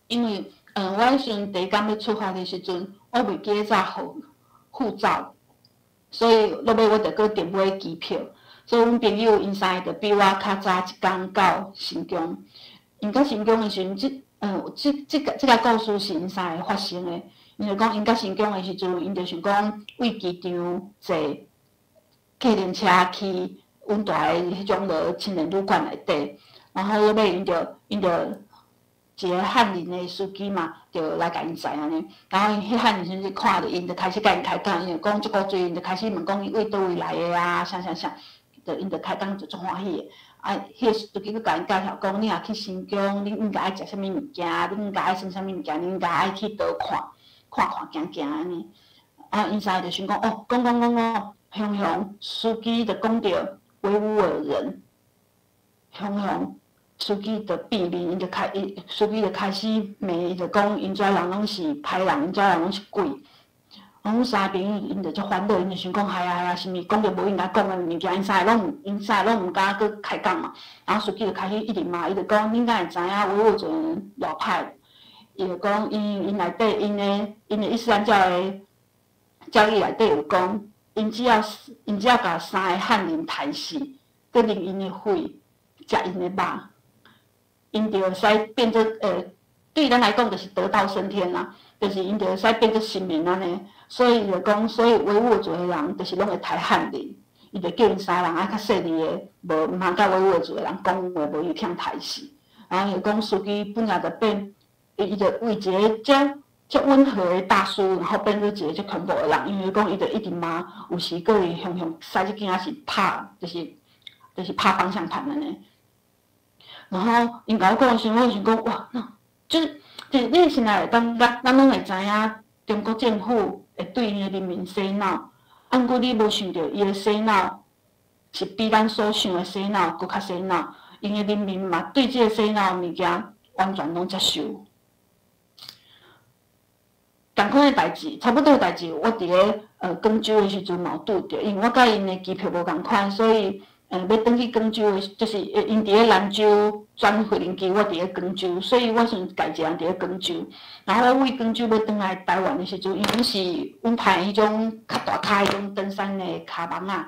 因為，我彼時陣第一工欲出發的時陣，我袂記得帶護照，所以落尾我就閣訂買機票。所以阮朋友𪜶三個就比我較早一工到新疆。𪜶到新疆的時陣，這個故事是𪜶三個發生的。𪜶就講，𪜶到新疆的時陣，𪜶就想講為機場坐計程車去阮住的彼種落青年旅館內底，然後落尾𪜶就一个漢人的司機嘛，就來共𪜶載按呢。然後彼漢人先生看著𪜶，就開始共𪜶開講，𪜶就講足古錐，𪜶就開始問講𪜶為佗位來的啊，啥啥啥，就𪜶就開講就足歡喜的。啊，彼個司機閣共𪜶介紹講，你若去新疆，你應該愛食啥物物件，你應該愛穿啥物物件，你應該愛去佗看，看看行行按呢。啊，𪜶三个就想講，哦，講講講講，雄雄司機就講著維吾爾人，雄雄。司機就變面，𪜶就開，伊司機就開始罵，伊就講𪜶遮人攏是歹人，𪜶遮人攏是鬼。阮三个朋友𪜶就足煩惱，𪜶就想講，哎呀哎呀，是毋是講著無應該講的物件？𪜶三個攏毋敢閣開講嘛。然後司機就開始一直罵，伊就講，恁敢會知影維吾爾族人偌歹？伊就講，𪜶內底，𪜶的伊斯蘭教的教義內底有講，𪜶只要共三个漢人刣死，閣啉𪜶的血，食𪜶的肉。𪜶就會使變做對咱來講就是得道升天啦，就是𪜶就會使變做神明按呢。所以伊就講，所以維吾爾族的人就是攏會刣漢人，伊就叫𪜶三个人愛較細膩的，無毋通佮維吾爾族的人講話，無伊會刣死。然後伊講司機本來就變，伊就為一个遮遮溫和的大叔，然後變做一个遮恐怖的人，因為講伊就一直罵，有時閣會雄雄駛這囝是拍，就是拍方向盤按呢。然後𪜶共我講的時陣，我就想講哇，那就是你現在會感覺，咱攏會知影中國政府會對𪜶的人民洗腦，啊，毋過你無想著伊的洗腦是比咱所想的洗腦閣較洗腦，𪜶的人民嘛對這個洗腦的物件完全攏接受。仝款的代誌，差不多的代誌，我佇咧廣州的時陣嘛有拄著，因為我佮𪜶的機票無仝款，所以。欲轉去廣州的，就是𪜶佇咧蘭州轉飛行機，我佇咧廣州，所以我算家己一人佇咧廣州。然後我為廣州欲轉來台灣的時陣，因為是阮派彼種較大跤彼種登山的跤網仔。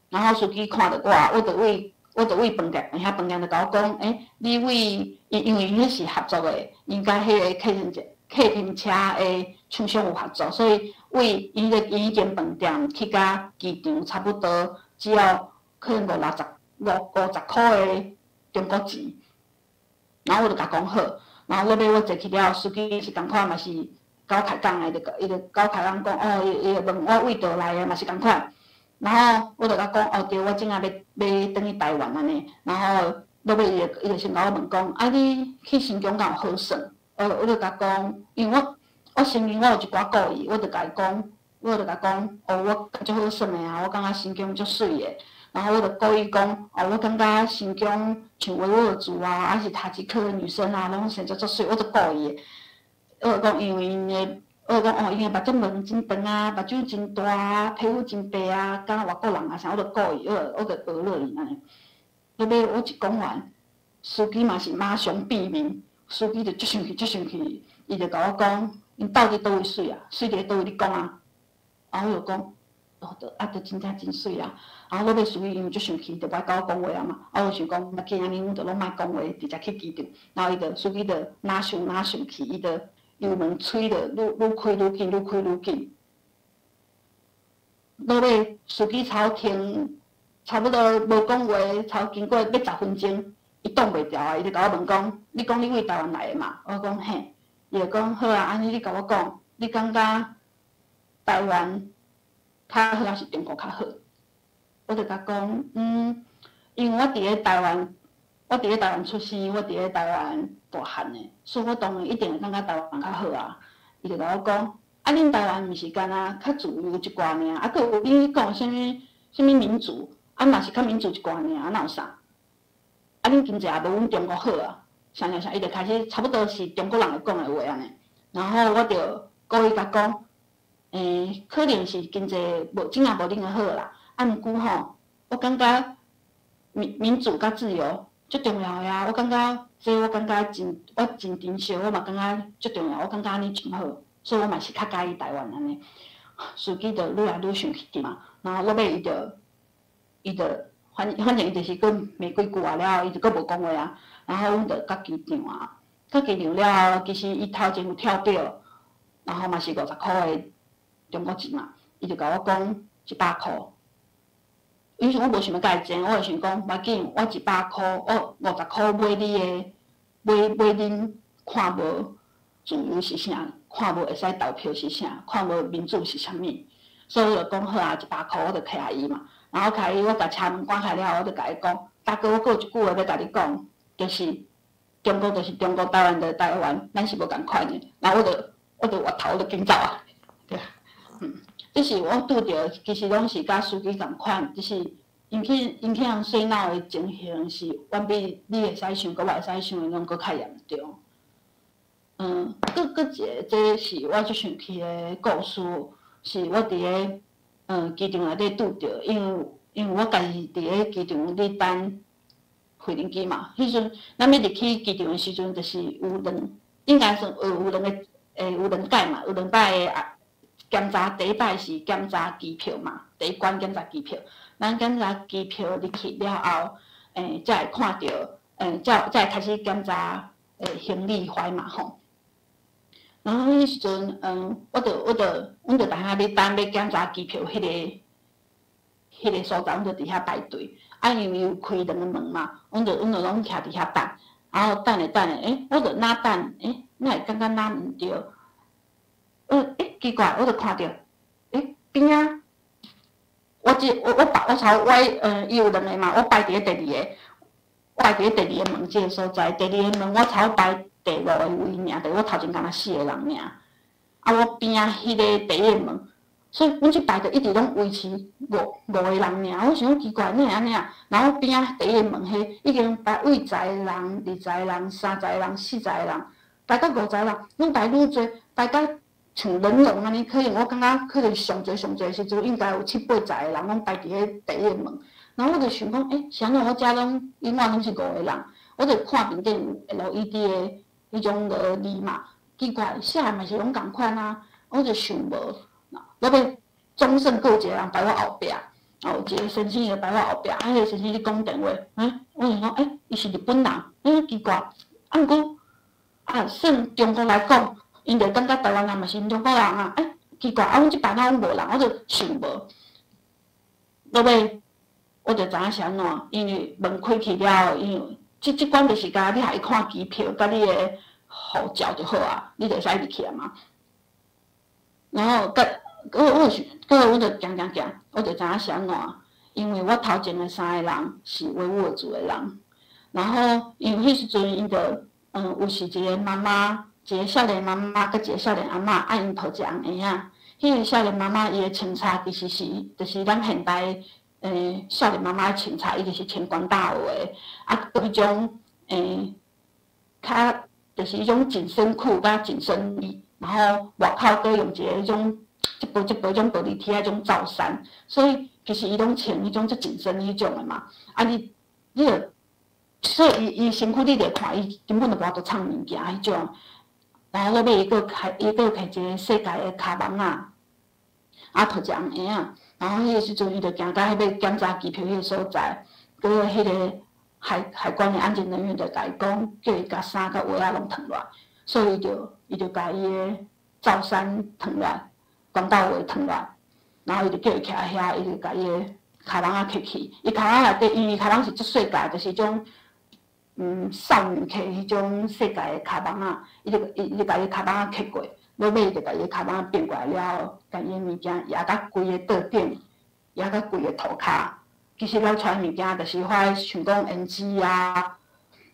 然後司機看著我，我就為飯店，遐飯店就共我講，欸，你為因為𪜶彼是合作的，𪜶佮彼个客運車的廠商有合作，所以為𪜶彼間飯店去到機場差不多只要可能五十箍的中國錢，然後我就共講好，然後落尾我坐去了，司機是仝款嘛是共我開講的，就伊就共我開講講，哦，伊就問我為佗來的嘛是仝款，然後我就共講，哦對，我這下欲轉去台灣按呢，然後落尾伊就先共我問講，啊你去新疆敢有好耍？我就共講，因為我承認我有一寡故意，我就共講，哦我足好耍的啊，我感覺新疆足媠的。然後我就故意講，哦，我感覺新疆像維吾爾族啊，還是塔吉克的女生啊，攏生做足媠，我就故意的。我就講，因為𪜶的，我就講，哦，𪜶的目睭毛真長啊，目睭真大啊，皮膚真白啊，敢若外國人啊啥，我就故意，我就學落𪜶按呢。落尾我一講完，司機嘛是馬上變面，司機就足生氣，足生氣，伊就共我講，𪜶到底佗位媠啊？媠佇佗位你講啊？啊，我就講，哦，就啊，就真正真媠啊！然後落尾司機因為足生氣，就無愛佮我講話啊嘛。啊，我想講，無要緊按呢，阮就攏莫講話，直接去機場。然後伊就司機就若想若生氣，伊就油門催著愈愈開愈緊，愈開愈緊。落尾司機頭停，差不多無講話，差經過欲10分鐘，伊擋袂牢啊！伊就共我問講：你講你為台灣來的嘛？我講嘿。伊就講好啊，按呢你共我講，你感覺台灣較好抑是中國較好？我就共講，因為我佇咧台灣，我佇咧台灣出生，我佇咧台灣大漢的，所以我當然一定會感覺台灣較好啊。伊就共我講，啊，恁台灣毋是干焦較自由一寡爾，啊，閣有你講啥物啥物民主，啊嘛是較民主一寡爾，啊，哪有啥？啊，恁經濟也無阮中國好啊，啥啥啥，伊就開始差不多是中國人會講的話按呢。然後我就故意共講。可能是經濟無真正無恁的好啦，啊，毋過吼，我感覺民主佮自由足重要的啊！我感覺這我感覺真我真珍惜，我嘛感覺足重要，我感覺按呢真好，所以我嘛是較佮意台灣按呢。司機就愈來愈生氣嘛，然後落尾伊就反正伊就是閣罵幾句話了後，伊就閣無講話啊。然後阮就到機場啊，到機場了後，其實伊頭前有跳表，然後嘛是50箍的。中國錢嘛，伊就共我講一百箍。彼時我無想欲共伊爭，我就想講無要緊，我一百箍，我50箍買你的，買恁看無自由是啥，看無會使投票是啥，看無民主是啥物。所以我就講好啊，一百箍我就摕予伊嘛。然後摕予伊，我共車門關開了後，我就共伊講，大哥，我閣有一句話欲共你講，就是中國就是中國，台灣就是台灣，咱是無仝款的。然後我就回頭我就緊走啊，對。這是我拄著，其實攏是佮司機仝款，只是𪜶去予洗腦的情形是遠比你會使想，佮我會使想的攏閣較嚴重。閣閣一個，這是我足生氣的故事，是我佇咧機場內底拄著，因為我家己佇咧機場咧等飛行機嘛，彼陣咱欲入去機場的時陣，就是有兩，應該算有兩個，有兩擺嘛，有兩擺的啊。檢查第一擺是檢查機票嘛，第一關檢查機票。咱檢查機票入去了後，才會看著，才會開始檢查行李牌嘛吼。然後彼時陣，阮就佇遐咧等欲檢查機票彼個所在，阮就佇遐排隊。啊，因為有開兩個門嘛，阮就攏徛佇遐等。然後等咧等咧，我就若等，哪會感覺若毋對？奇怪，我就看著，邊仔，我這我我排我朝我伊有兩個嘛，我排佇咧第二個，我排佇咧第二個門這個所在，第二個門我頭排第五個位爾，就我頭前敢若四個人爾。啊，我邊仔彼个第一個門，所以阮這排就一直攏維持五個人爾。我想講奇怪，哪會按呢啊？然後邊仔第一個門彼已經排位十個人、20個人、30個人、40個人，排到50個人，攏排愈濟，排到像人龍按呢，可能我感覺可能上濟上濟時陣應該有七八十個人攏排佇彼第一個門。然後我就想講，是按怎我遮攏永遠攏是五個人？我就看面頂有 LED 的彼種個字嘛，奇怪，寫的嘛是攏仝款啊，我就想無。落尾總算閣有一個人排我後壁，哦，一個先生伊排我後壁，啊，彼個先生咧講電話，我就講，伊是日本人，奇怪，啊，毋過，啊，算中國來講，𪜶就感覺台灣人嘛是𪜶中國人啊，奇怪，啊，阮這擺哪攏無人，我就想無。落尾我就知影是按怎，因為門開去了後，因為這關就是共你予伊看機票，佮你的護照就好啊，你就會使入去啊嘛。然後佮我就想，閣阮就行行行，我就知影是按怎，因為我頭前的三個人是維吾爾族的人，然後因為彼時陣𪜶就有是一個媽媽，一個少年媽媽，佮一個少年阿嬤，啊𪜶抱一個紅嬰仔。彼個少年媽媽伊的穿衫其實是，就是咱現代少年媽媽的穿衫，伊就是穿關大學的，啊，閣彼種較就是彼種緊身褲佮緊身衣，然後外口閣用一個彼種這薄這薄種玻璃貼仔種罩衫，所以其實伊攏穿彼種足緊身彼種的嘛。啊你就所以伊身軀你就看伊根本就無法度藏物件彼種。然後落尾伊閣開，伊閣摕一個細个的跤網仔，啊，提一个红婴仔，然后彼个时阵，伊就行到彼个检查机票彼个所在，阁彼个海关的安检人员就共伊讲，叫伊共衫佮鞋仔拢脱落来，所以伊就共伊的罩衫脱落来，关斗鞋脱落来，然后伊就叫伊徛遐，伊就共伊的跤囊仔摕去，伊跤囊内底，因为跤囊是足细个，就是种少女摕彼种细个的跤囊仔，伊就共伊跤囊仔摕过，落尾伊就共伊跤囊仔变过来了后，共伊的物件掖甲规个桌顶，掖甲规个涂跤。其实流出来物件，就是我像讲胭脂啊、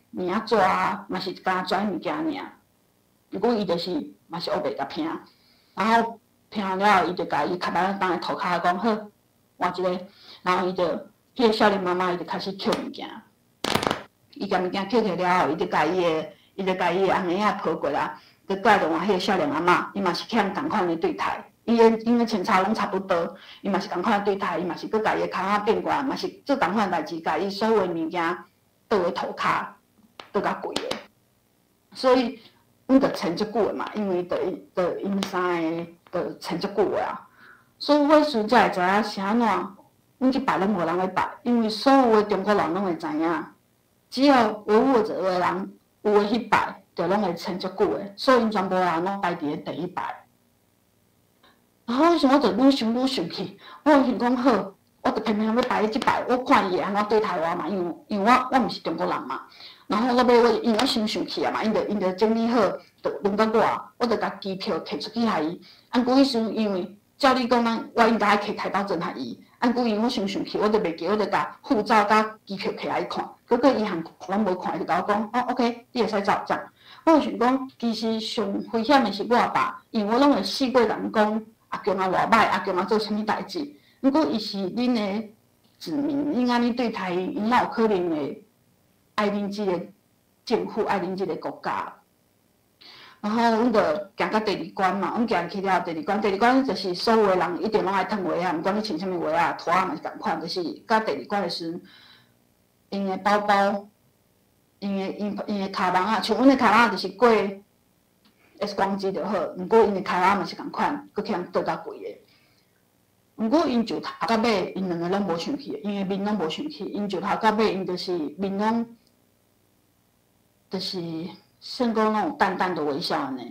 名纸啊，嘛是敢若跩物件尔。毋过伊就是嘛是乌白共拼，然后拼了后，伊就共伊跤囊放佇涂跤讲好，换一个。然后伊就，彼个少年妈妈，伊就开始捡物件。伊共物件捡起了后，伊就共伊的红婴仔抱过来，就带动彼个少年阿嬷，伊嘛是去仝款的对待。伊的穿插拢差不多，伊嘛是仝款对待，伊嘛是阁共伊的跤仔变过来，嘛是做仝款代志，共伊所有的物件倒咧涂跤，倒甲规个。所以，阮就缠足久的嘛，因为就𪜶三个就缠足久的啊。所以我彼时阵才会知影是按怎，阮去拜拢无人咧拜，因为所有的中国人拢会知影，只要维吾尔族的人有的去拜，就拢会缠足久的，所以𪜶全部人拢排伫咧第一排。然后彼时我就愈想愈生气，我想讲好，我就偏偏欲排这摆，我看伊会按怎对待我嘛，因为我毋是中国人嘛。然后落尾我因为我伤生气啊嘛，𪜶就整理好，就轮到我，我就共机票摕出去予伊。啊，毋过彼时阵因为照理讲，咱我应该爱摕台胞证予伊。啊，毋过因为我伤生气，我就袂记，我就共护照佮机票摕予伊看。结果伊项拢无看，伊就共我讲，哦，OK，你会使走这样。我就想讲，其实上危险的是我吧，因为我拢会试过人讲。阿公啊，偌歹，阿公啊做啥物代志？毋过伊是恁的子民，恁按呢对待伊，𪜶哪有可能会爱恁这个政府，爱恁这个国家？然后阮就行到第二关嘛，阮行去了第二关，第二关就是所有的人一定拢爱脱鞋仔，毋管你穿啥物鞋仔，拖仔嘛是仝款，就是到第二关的时阵，𪜶的包包，𪜶的跤囊仔，像阮的跤囊仔就是过 X 光机就好，毋过𪜶的跤囊嘛是仝款，阁去予人倒甲规个。毋过𪜶自头到尾，𪜶两个拢无生气，𪜶的面拢无生气。𪜶自头到尾，𪜶就是面拢，就是算讲拢有淡淡的微笑按呢。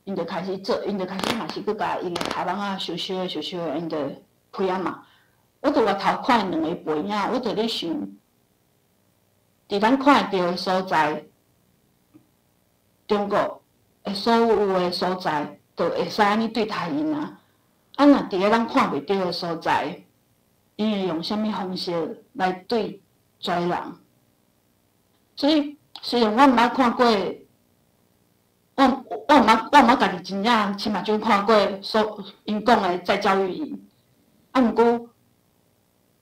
𪜶就开始做，𪜶就开始嘛是阁共𪜶的跤囊仔小小的、小小的，𪜶就开啊嘛。我伫外头看𪜶两个背影，我就咧想，伫咱看会著的所在，中国的所有的所在，就会使按呢对待𪜶啊。啊，若伫咧咱看袂著的所在，𪜶会用啥物方式来对跩人？所以，虽然我毋捌看过，我毋捌家己真正亲目睭看过所𪜶讲的再教育营，啊，毋过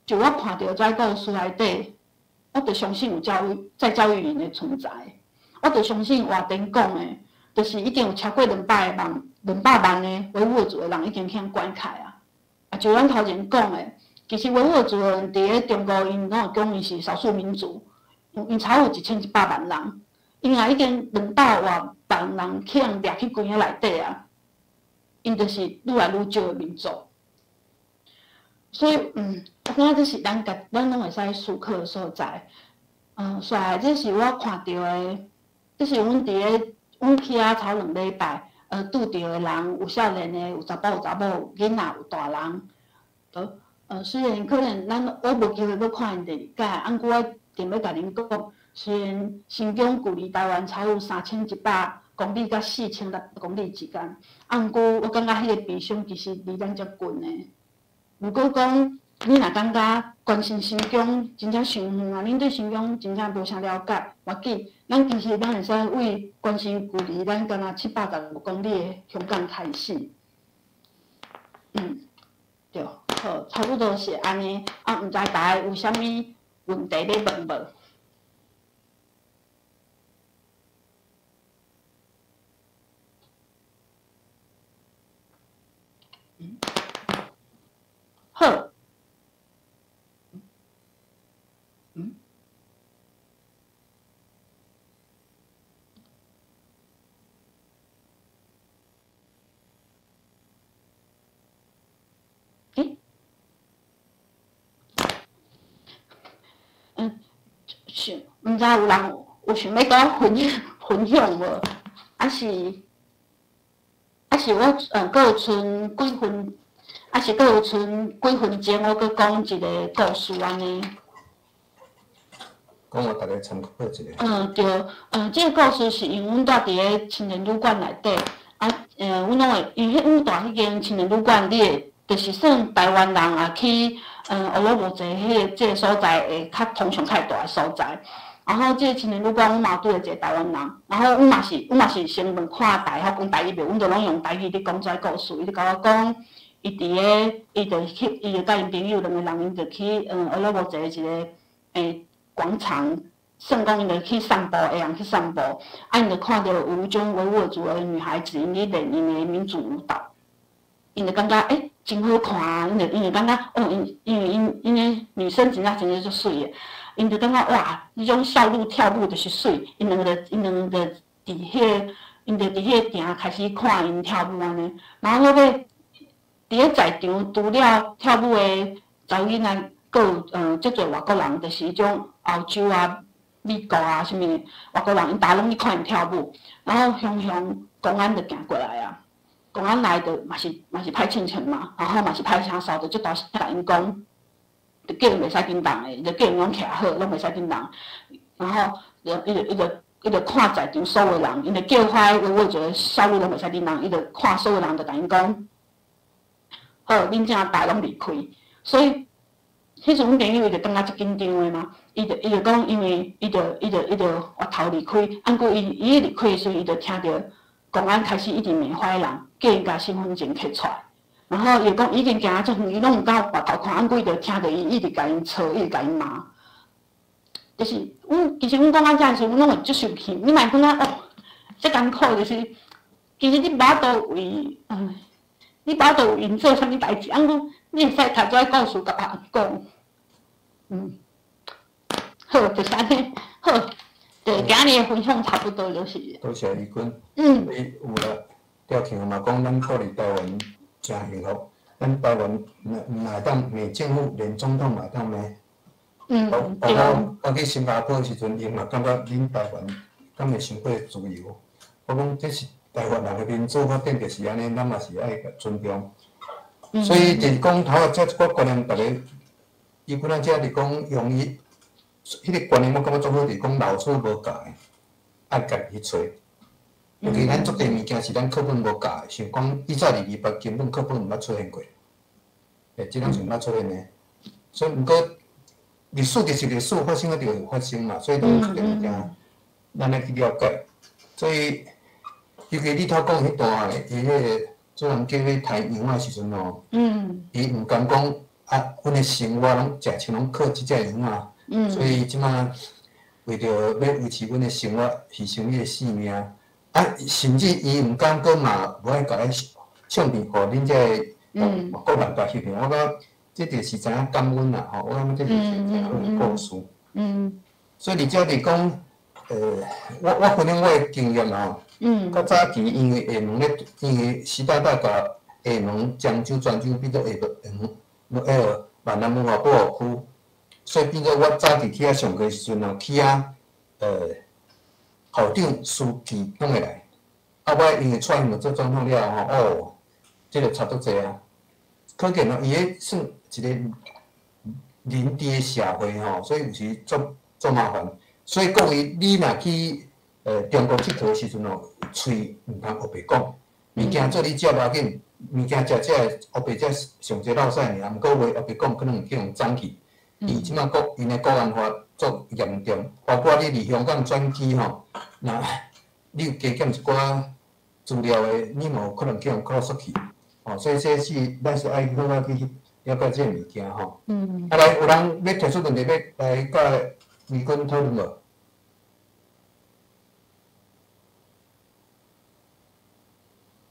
就我看著这故事内底，我就相信有再教育营的存在。我就相信活典讲的，就是已经有超过200万的维吾尔族的人已经去予关起来啊！啊，就咱头前讲的，其实维吾尔族的人伫咧中国，𪜶拢会讲𪜶是少数民族，𪜶差有1100万人，𪜶若已经200外万人去予掠去关喺内底啊，𪜶就是愈来愈少的民族。所以，我感觉这是咱家咱拢会使思考的所在。煞来这是我看著的，这是阮伫咧阮去遐头2礼拜，拄著的人，有少年的，有查埔，有查某，有囡仔，有大人。虽然可能咱我无机会阁看𪜶第二摆，啊，毋过我定欲共恁讲，虽然新疆距离台湾差有3100公里佮4600公里之间，啊，毋过我感觉彼个悲伤其实离咱遮近的。如果讲你若感觉关心新疆真正伤远啊，恁对新疆真正无啥了解，无要紧，咱其实咱会使为关心距离咱敢若715公里的香港开始。对，好，差不多是按呢。啊，毋知大家有啥物问题欲问无？好。想，毋知有人有想欲共我分享分享無？抑是抑是我閣有賰幾分，抑是閣有賰幾分鐘，我閣講一个故事按呢。講予逐家參考一下。嗯，對，這个故事是因為阮蹛佇咧青年旅館內底，啊，阮攏會，因為彼阮蹛彼間青年旅館，你會，就是算台灣人也去，烏魯木齊彼个這个所在會較通常較會蹛的所在。然後這个青年旅館，阮嘛有拄著一个台灣人，然後阮嘛是先問看台會曉講台語袂，阮就攏用台語咧講這故事。伊就共我講，伊佇咧，伊就去，伊就佮𪜶朋友兩個人，𪜶就去，烏魯木齊一个，廣場，算講𪜶就去散步，下暗去散步，啊，𪜶就看著有彼種維吾爾族的女孩子，𪜶咧練𪜶的民族舞蹈，𪜶就感覺真好看啊，𪜶就感覺哦，因為𪜶的女生真正真正足媠的，𪜶就感覺哇，彼種小鹿跳舞就是媠，𪜶就佇彼个埕開始看𪜶跳舞按呢，然後落尾佇咧在場除了跳舞的查某囡仔，閣有足濟外國人，就是彼種歐洲啊、美國啊啥物外國人，𪜶逐家攏去看𪜶跳舞，然後雄雄公安就行過來啊，公安來就嘛是歹親像嘛，然後嘛是歹聲掃，就足大聲共𪜶講，就叫𪜶袂使振動的，就叫𪜶攏徛好，攏袂使振動。然後伊就看在場所有人，𪜶就叫遐維吾爾族的少女攏袂使振動，伊就看所有人就共𪜶講，好，恁這逐家攏離開。所以，彼陣阮朋友伊就感覺足緊張的嘛，伊就講，因為伊就越頭離開，按過伊離開的時陣，伊就聽著公安開始一直罵遐人，叫𪜶共身份證摕出來。然後伊就講，伊已經行啊足遠，伊攏毋敢回頭看，按過伊就聽著伊一直共𪜶吵，一直共𪜶罵。就是阮其實阮講到遮的時陣，阮攏會足生氣。你莫感覺哦，遮艱苦就是，其實你無法度為，你無法度為𪜶做啥物代誌，按過你會使提這個故事共別人講。好，就是按呢，好，對，今日的分享差不多就是。多謝怡君。伊有啦，廖慶嘛講，咱鼓勵台灣誠幸福，咱台灣毋會當罵政府，連總統嘛會當罵。包括我去新加坡的時陣，𪜶嘛感覺恁台灣敢會傷過自由。我講這是台灣人的民主發展就是按呢，咱嘛是愛尊重。所以就是講頭仔這一寡觀念，逐家伊本來遮是講用伊彼個觀念，我感覺足好，就是講老師無教的，愛家己去揣。尤其咱足濟物件是咱課本無教的，像講以早228根本課本毋捌出現過，這攏是毋捌出現的。所以毋過歷史就是歷史，發生了就會發生嘛，所以攏足濟物件，咱愛去了解。所以，尤其你頭講彼段的，伊彼個主人叫去刣羊仔的時陣吼，伊毋甘講啊，阮的生活攏食像攏靠這隻羊仔，所以這馬為著欲維持阮的生活，犧牲伊的性命，啊，甚至伊毋甘閣嘛無愛共彼相片予恁這個外國人共翕片，我感覺這就是知影感恩啦，吼，我感覺這就是一個真好的故事。所以佇遮佇講，我分享我的經驗啦吼。較早期因為廈門咧，因為習大大共廈門、漳州、泉州變做廈門，彼個閩南文化保護區，所以變做我早期去遐上課時陣吼，去遐校長、書記攏會來。啊，我因為蔡英文做總統了後吼，哦，這個差足濟啊。可見哦，伊彼算一個認知的社會吼，所以有時足足麻煩。所以講伊，你若去中國𨑨迌的時陣吼，喙毋通烏白講，物件做你食無要緊，物件食食烏白食上濟落屎爾，毋過話烏白講可能會去予斬去。伊這馬國𪜶的國安法足嚴重，包括你佇香港轉機吼，若你有加減一寡資料的，你嘛有可能去予扣出去。吼，所以這是咱是愛好好去了解這个物件吼。啊來，有人欲提出問題欲來佮怡君討論無？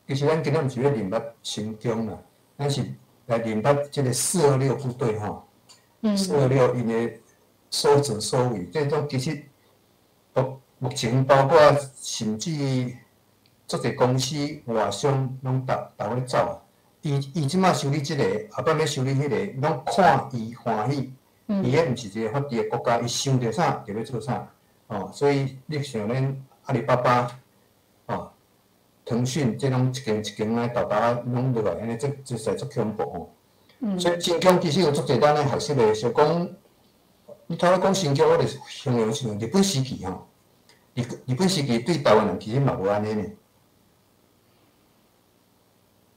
其實咱今仔毋是欲認捌新疆啦，咱是來認捌這个426部隊吼。426𪜶的所作所為，這種其實目前包括甚至足濟公司外商攏逐逐咧走啊。伊這馬修理這个，後擺欲修理彼个，攏看伊歡喜。伊彼毋是一个法治的国家，伊想著啥就欲做啥，哦，所以你像恁阿里巴巴，哦，騰訊，這攏一間一間來沓沓攏落來，按呢這這實在足恐怖吼。所以新疆其實有足濟咱咧學習的，想講，你頭先講新疆，我就形容像日本時期吼，日本時期對台灣人其實嘛無按呢呢。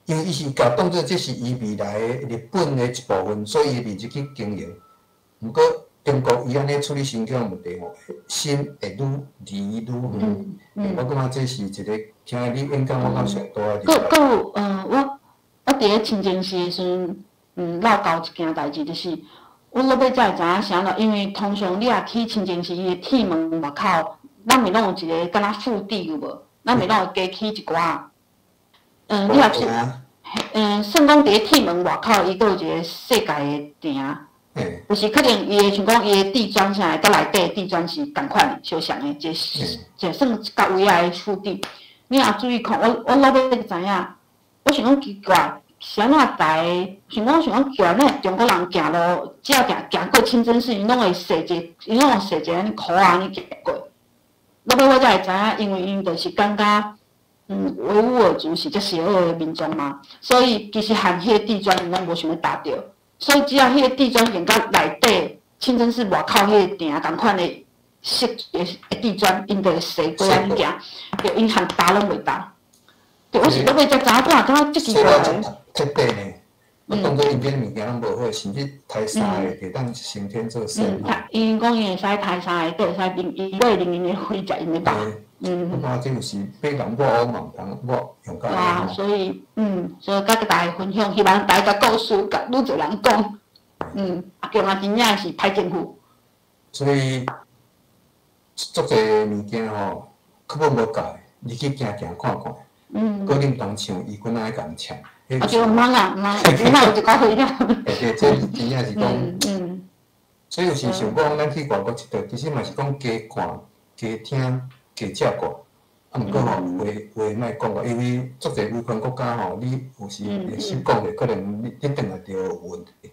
因為伊是共當做這是伊未來的日本的一部分，所以伊面積去經營。毋過中國伊按呢處理新疆問題吼，心會愈離愈遠。我感覺這是一個聽你演講，我感覺上大的。閣有，我佇咧清真寺的時陣，落交一件代誌，就是我落尾才會知影啥啦。因為通常你若去清真寺伊的鐵門外口，咱咪攏有一個敢若腹地有無？咱咪攏會加起一寡。你若是，算講佇咧鐵門外口，伊閣有一個世界的埕。就是可能伊的像講伊的地磚啥的，佮內底的地磚是仝款的，相像的，一個一個算較位仔的腹地。你若注意看，我落尾才知影，我想講奇怪，是按怎台？想講奇怪，哪會中國人行路，只要行行過清真寺，𪜶攏會踅一個，𪜶攏會踅一個按呢箍仔按呢行過。落尾我才會知影，因為𪜶就是感覺，維吾爾族是遮邪惡的民族嘛，所以其實含彼個地磚，𪜶攏無想欲踏著。所以只要彼個地磚用佮內底清真寺外口彼個埕仝款的色的地磚，𪜶就會踅過按呢行，對，𪜶含踏攏袂踏。對，我是落尾才知影，我感覺這奇怪。徹底呢，我當做𪜶這物件攏無好，甚至刣三个就當升天做仙。𪜶講𪜶會使刣三个，閣會使啉，𪜶會啉𪜶的血，食𪜶的肉。我感覺這有時欲共抹嘛毋通抹用甲啊，所以，所以佮大家分享，希望大家故事共愈濟人講。阿強啊，真正是歹政府。所以，足濟物件吼，根本無共，你去行行看看。閣你毋通像伊阮按呢共嗆。啊對，毋通啊，毋通，你若有一寡歲了。對，這真正是講。所以有時想講，咱去外國𨑨迌，其實嘛是講加看、加聽、加食過。啊，毋過吼，話話莫講個，因為足濟威權國家吼，你有時會失講咧，可能你轉來就有問題。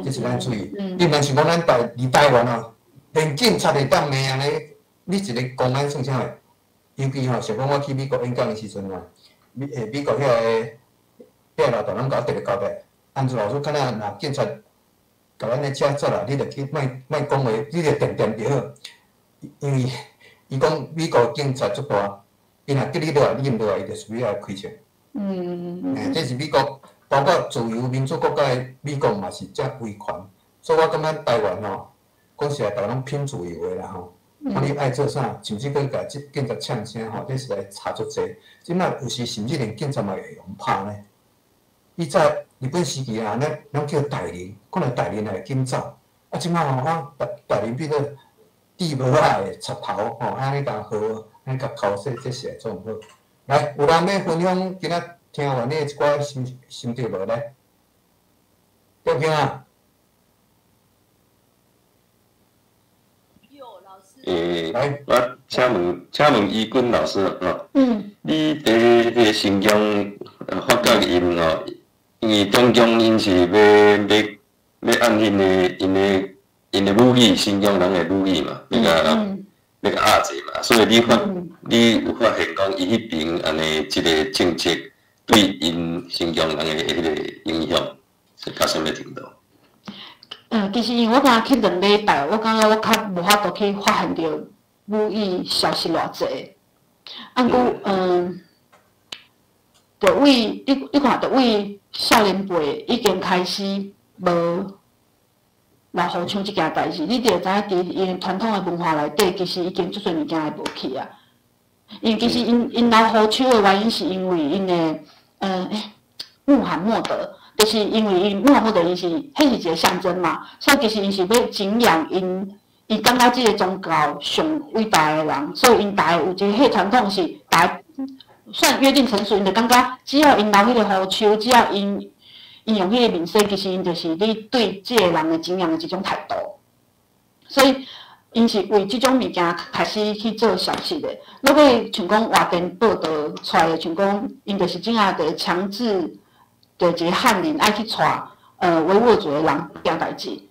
這是咱注意。你毋通想講咱台佇台灣哦，連警察會當罵按呢，你一個公安算啥貨？尤其吼，像講我去美國演講的時陣啊，美國遐個老大攏共我特別交代，安祖老師，敢若若警察共咱的車截來，你著去莫莫講話，你著恬恬就好。因為伊講美國警察足大，伊若叫你落來，你毋落來，伊就屬於愛開槍。這是美國，包括自由民主國家的美國嘛是遮威權，所以我感覺台灣吼，講實在，台灣攏拼自由的啦吼。講你愛做啥，甚至閣共這警察嗆聲吼，這實在差足濟。這擺有時甚至連警察嘛會予拍呢。以前日本時期啊，咱攏叫大人，看來大人也會緊走。啊，這擺吼，啊大人變做戴帽仔的插頭吼，按呢共呵，按呢共剾洗，這是會做毋好。來，有人欲分享今仔聽完你的一寡心得無？來，廖平啊。我請問怡君老師吼，你佇彼個新疆發覺𪜶吼，因為中共𪜶是欲按𪜶的母語，新疆人的母語嘛，欲共壓制嘛，所以你有發現講伊彼邊按呢這个政策對𪜶新疆人的彼个影響是到啥物程度？其實因為我敢若去2禮拜，我感覺我較無法度去發現著母語消失偌濟。啊，毋過，就為你看，就為少年輩已經開始無老虎槍這件代誌，你就會知影佇𪜶傳統的文化內底，其實已經足濟物件會無去啊。因為其實𪜶老虎手的原因，是因為𪜶的穆罕默德。就是因為𪜶穆罕默德，伊是，彼是一個象徵嘛，所以其實𪜶是欲敬仰𪜶，伊感覺這個宗教上偉大的人，所以𪜶大家有一个彼傳統是，大家算約定成俗，𪜶就感覺只要𪜶留彼個胡鬚，只要𪜶用彼個面紗，其實𪜶就是咧對這个人的敬仰的這種態度。所以𪜶是為這種物件開始去做消失的。落尾像講外電報導出來的，像講𪜶就是這樣佇強制。就一个漢人愛去帶維吾爾族的人行代誌，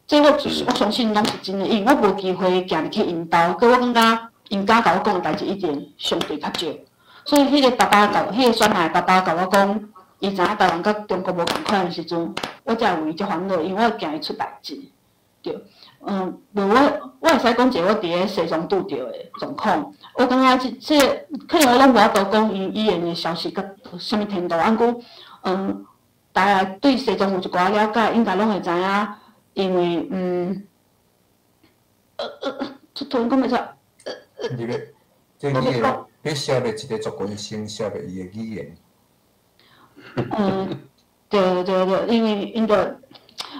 這我相信攏是真的，因為我無機會行入去𪜶兜，閣我感覺𪜶敢共我講的代誌一定相對較少。所以彼個爸爸共，彼個選來的爸爸共我講，伊知影台灣佮中國無仝款的時陣，我才會為這煩惱，因為我驚伊出代誌。對，無我會使講一個我佇咧西藏拄著的狀況，我感覺這可能我攏無法度講𪜶語言的消失到啥物程度，毋過，大家對西藏有一寡了解，應該攏會知影，因為突然講袂出。你咧，這語言，你消滅一個族群，先消滅伊的語言。對對對，因為𪜶就，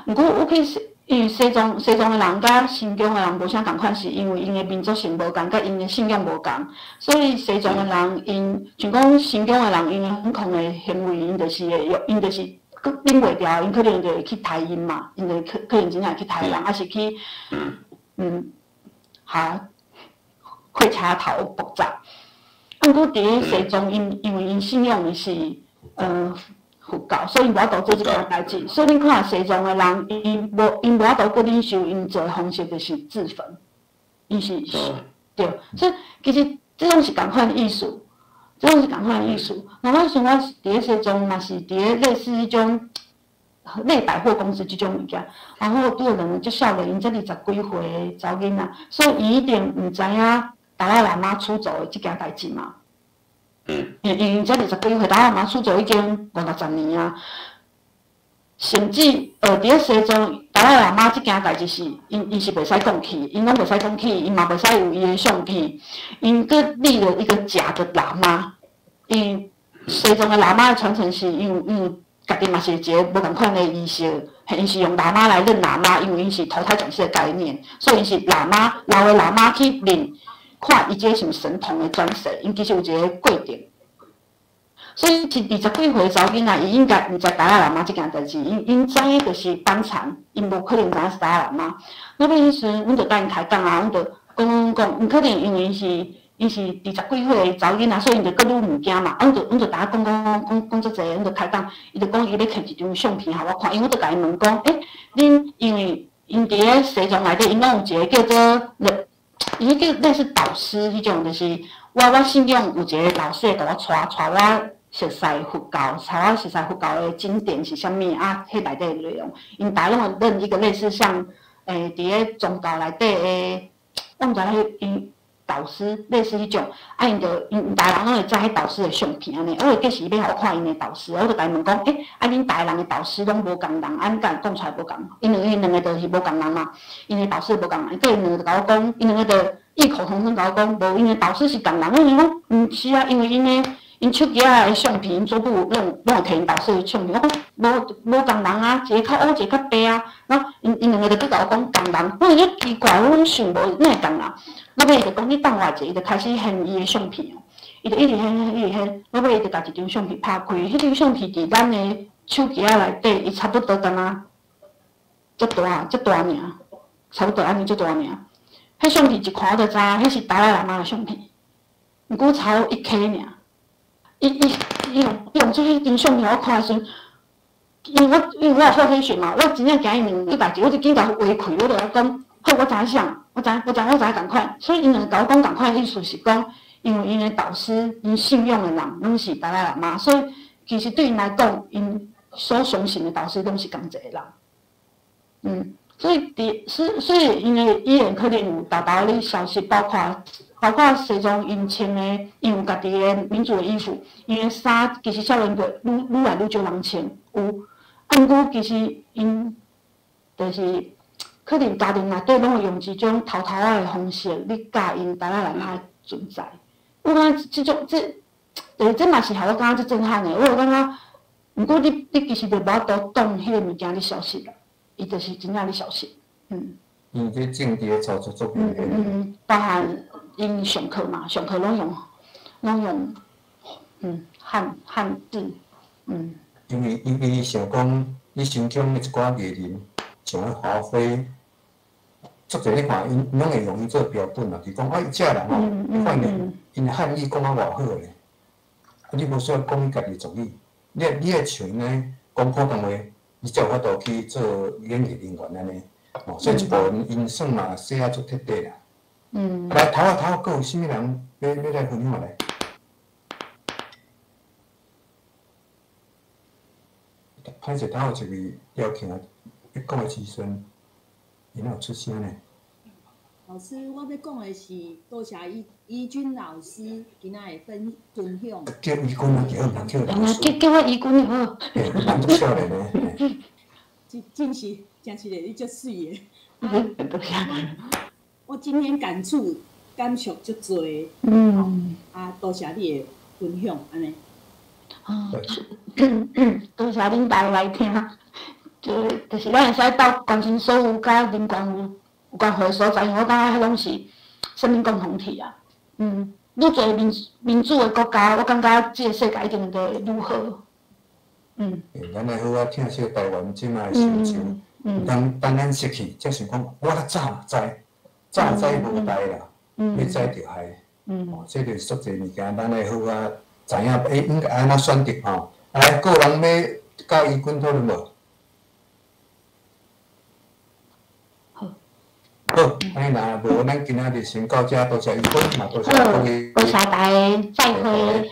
毋過我去，因為西藏的人佮新疆的人無啥仝款，是因為𪜶的民族性無仝，佮𪜶的信仰無仝，所以西藏的人，𪜶像講新疆的人，𪜶的反抗的行為，𪜶就是會用，𪜶就是閣忍袂牢，𪜶可能就會去刣𪜶嘛，𪜶就可能真正會去刣人，抑是去，哈，火車頭爆炸。啊，毋過佇咧西藏，𪜶因為𪜶信仰的是，佛教，所以𪜶無法度做這件代誌。所以恁看西藏的人，𪜶無法度閣忍受，𪜶做的方式就是自焚，𪜶是，對，所以其實這攏是仝款的意思，這攏是仝款的意思。那我想我佇咧西藏嘛是佇咧類似彼種類百貨公司這種物件，然後拄著兩個足少年，𪜶才二十幾歲的查某囡仔，所以伊一定毋知影達賴喇嘛出走的這件代誌嘛。因為才二十幾歲，達賴喇嘛出走已經五六十年啊。甚至佇咧西藏，達賴喇嘛這件代誌是，𪜶是袂使講起，𪜶攏袂使講起，𪜶嘛袂使有伊的相片，𪜶閣立了一個假的喇嘛。因西藏的喇嘛的傳承是因為家己嘛是一個無仝款的儀式，𪜶是用喇嘛來認喇嘛，因為𪜶是投胎轉世的概念，所以𪜶是喇嘛，老的喇嘛去認。看伊這個是毋是神童的轉世，𪜶其實有一個過程。所以是二十幾歲查某囡仔，伊應該毋知達賴喇嘛這件代誌，𪜶知影就是班禪，𪜶無可能知影是達賴喇嘛。那尾彼時陣，阮就佮𪜶開講啊，阮就講講講，𪜶可能因為伊是二十幾歲的查某囡仔，所以𪜶就閣愈毋驚嘛。啊，阮就逐家講講講講足濟，阮就開講，伊就講伊欲摕一張相片予我看，因為我就共伊問講，欸，恁因為𪜶佇咧西藏內底，𪜶攏有一個叫做伊叫類似導師彼種，就是我信仰有一個老師會共我帶我熟悉佛教，帶我熟悉佛教的經典是啥物啊？彼內底的內容，𪜶逐家攏會認一個類似像，佇咧宗教內底的，我毋知彼𪜶導師類似彼種，啊，𪜶就𪜶逐家人攏會載彼導師的相片按呢，我會記是欲予我看𪜶的導師，我就共伊問講，欸，啊恁逐家人的導師攏無仝人，啊恁敢會講出來無仝？𪜶兩個就是無仝人嘛，𪜶的導師無仝人，閣𪜶兩個就共我講，𪜶兩個就異口同聲共我講，無，𪜶的導師是仝人。我想講，毋是啊，因為𪜶的𪜶手機仔的相片，𪜶祖母攏有摕𪜶導師的相片，我講無仝人啊，一個較烏，一個較白啊。然後𪜶兩個就閣共我講仝人，我想奇怪，我攏想無哪會仝人。落尾伊就講你等我一下，伊就開始現伊的相片哦，伊就一直現一直現，落尾伊就共一張相片拍開，彼張相片佇咱的手機仔內底，伊差不多敢若遮大遮大爾，差不多按呢遮大爾。彼相片一看我就知影，彼是達賴喇嘛的相片，毋過差一 K 爾。伊用出彼張相片我看的時陣，因為我有好奇心嘛，我真正驚伊問這代誌，我就緊共畫開，我就講，好，我知影啥，我知影仝款，所以𪜶兩個共我講仝款的意思是講，因為𪜶的導師，𪜶信仰的人攏是達賴喇嘛，所以其實對𪜶來講，𪜶所相信的導師攏是仝一個人。所以佇所以𪜶的語言可能有沓沓咧消失，包括西藏𪜶穿的，𪜶有家己的民族的衣服，𪜶的衫其實少年過愈來愈少人穿，有。啊，毋過其實𪜶就是可能家庭內底攏會用這種偷偷仔的方式，咧教𪜶達賴喇嘛的存在。我感覺這種這，就是這嘛是予我感覺足震撼的。我有感覺，毋過你其實就無法度擋彼個物件咧消失啦，伊就是真正咧消失。因為這政治的操作足明顯。包含𪜶上課嘛，上課攏用漢字。因為想講，你新疆的一寡藝人，像彼華妃，足濟你看，𪜶攏會用伊做標本啊，就講啊，這人吼，你發現𪜶漢語講啊偌好咧，啊，你無需要講你家己的族語，你愛像𪜶呢講普通話，你才有法度去做演藝人員按呢。哦，所以這部分𪜶算嘛洗啊足徹底啦。來，頭仔頭仔，閣有啥物人欲來分享來？歹勢，頭有一位廖慶啊，欲講的時陣，伊哪有出聲呢？老師，我欲講的是多謝怡怡君老師今仔的分享。叫怡君啊，叫毋叫老師。叫我怡君就好。嘿，人足少年的。真真是，真是的，你足媠的。多謝。我今天感觸足濟。啊，多謝你的分享，按呢。多謝恁大家來聽，就是咱會使鬥關心所有佮人權有關係的所在，因為我感覺彼攏是生命共同體啊。愈濟民主的國家，我感覺這個世界一定會愈好。咱來好好疼惜台灣這擺的成就，毋通等咱失去，才想講我較早知，早知無代啦，欲知就害。哦，這就是足濟物件，咱愛好好知影，應該按怎選擇吼。來，閣有人欲佮怡君討論無？好，按呢若無，咱今仔日先到遮，多謝怡君，嘛多謝各位。多謝大家，再會。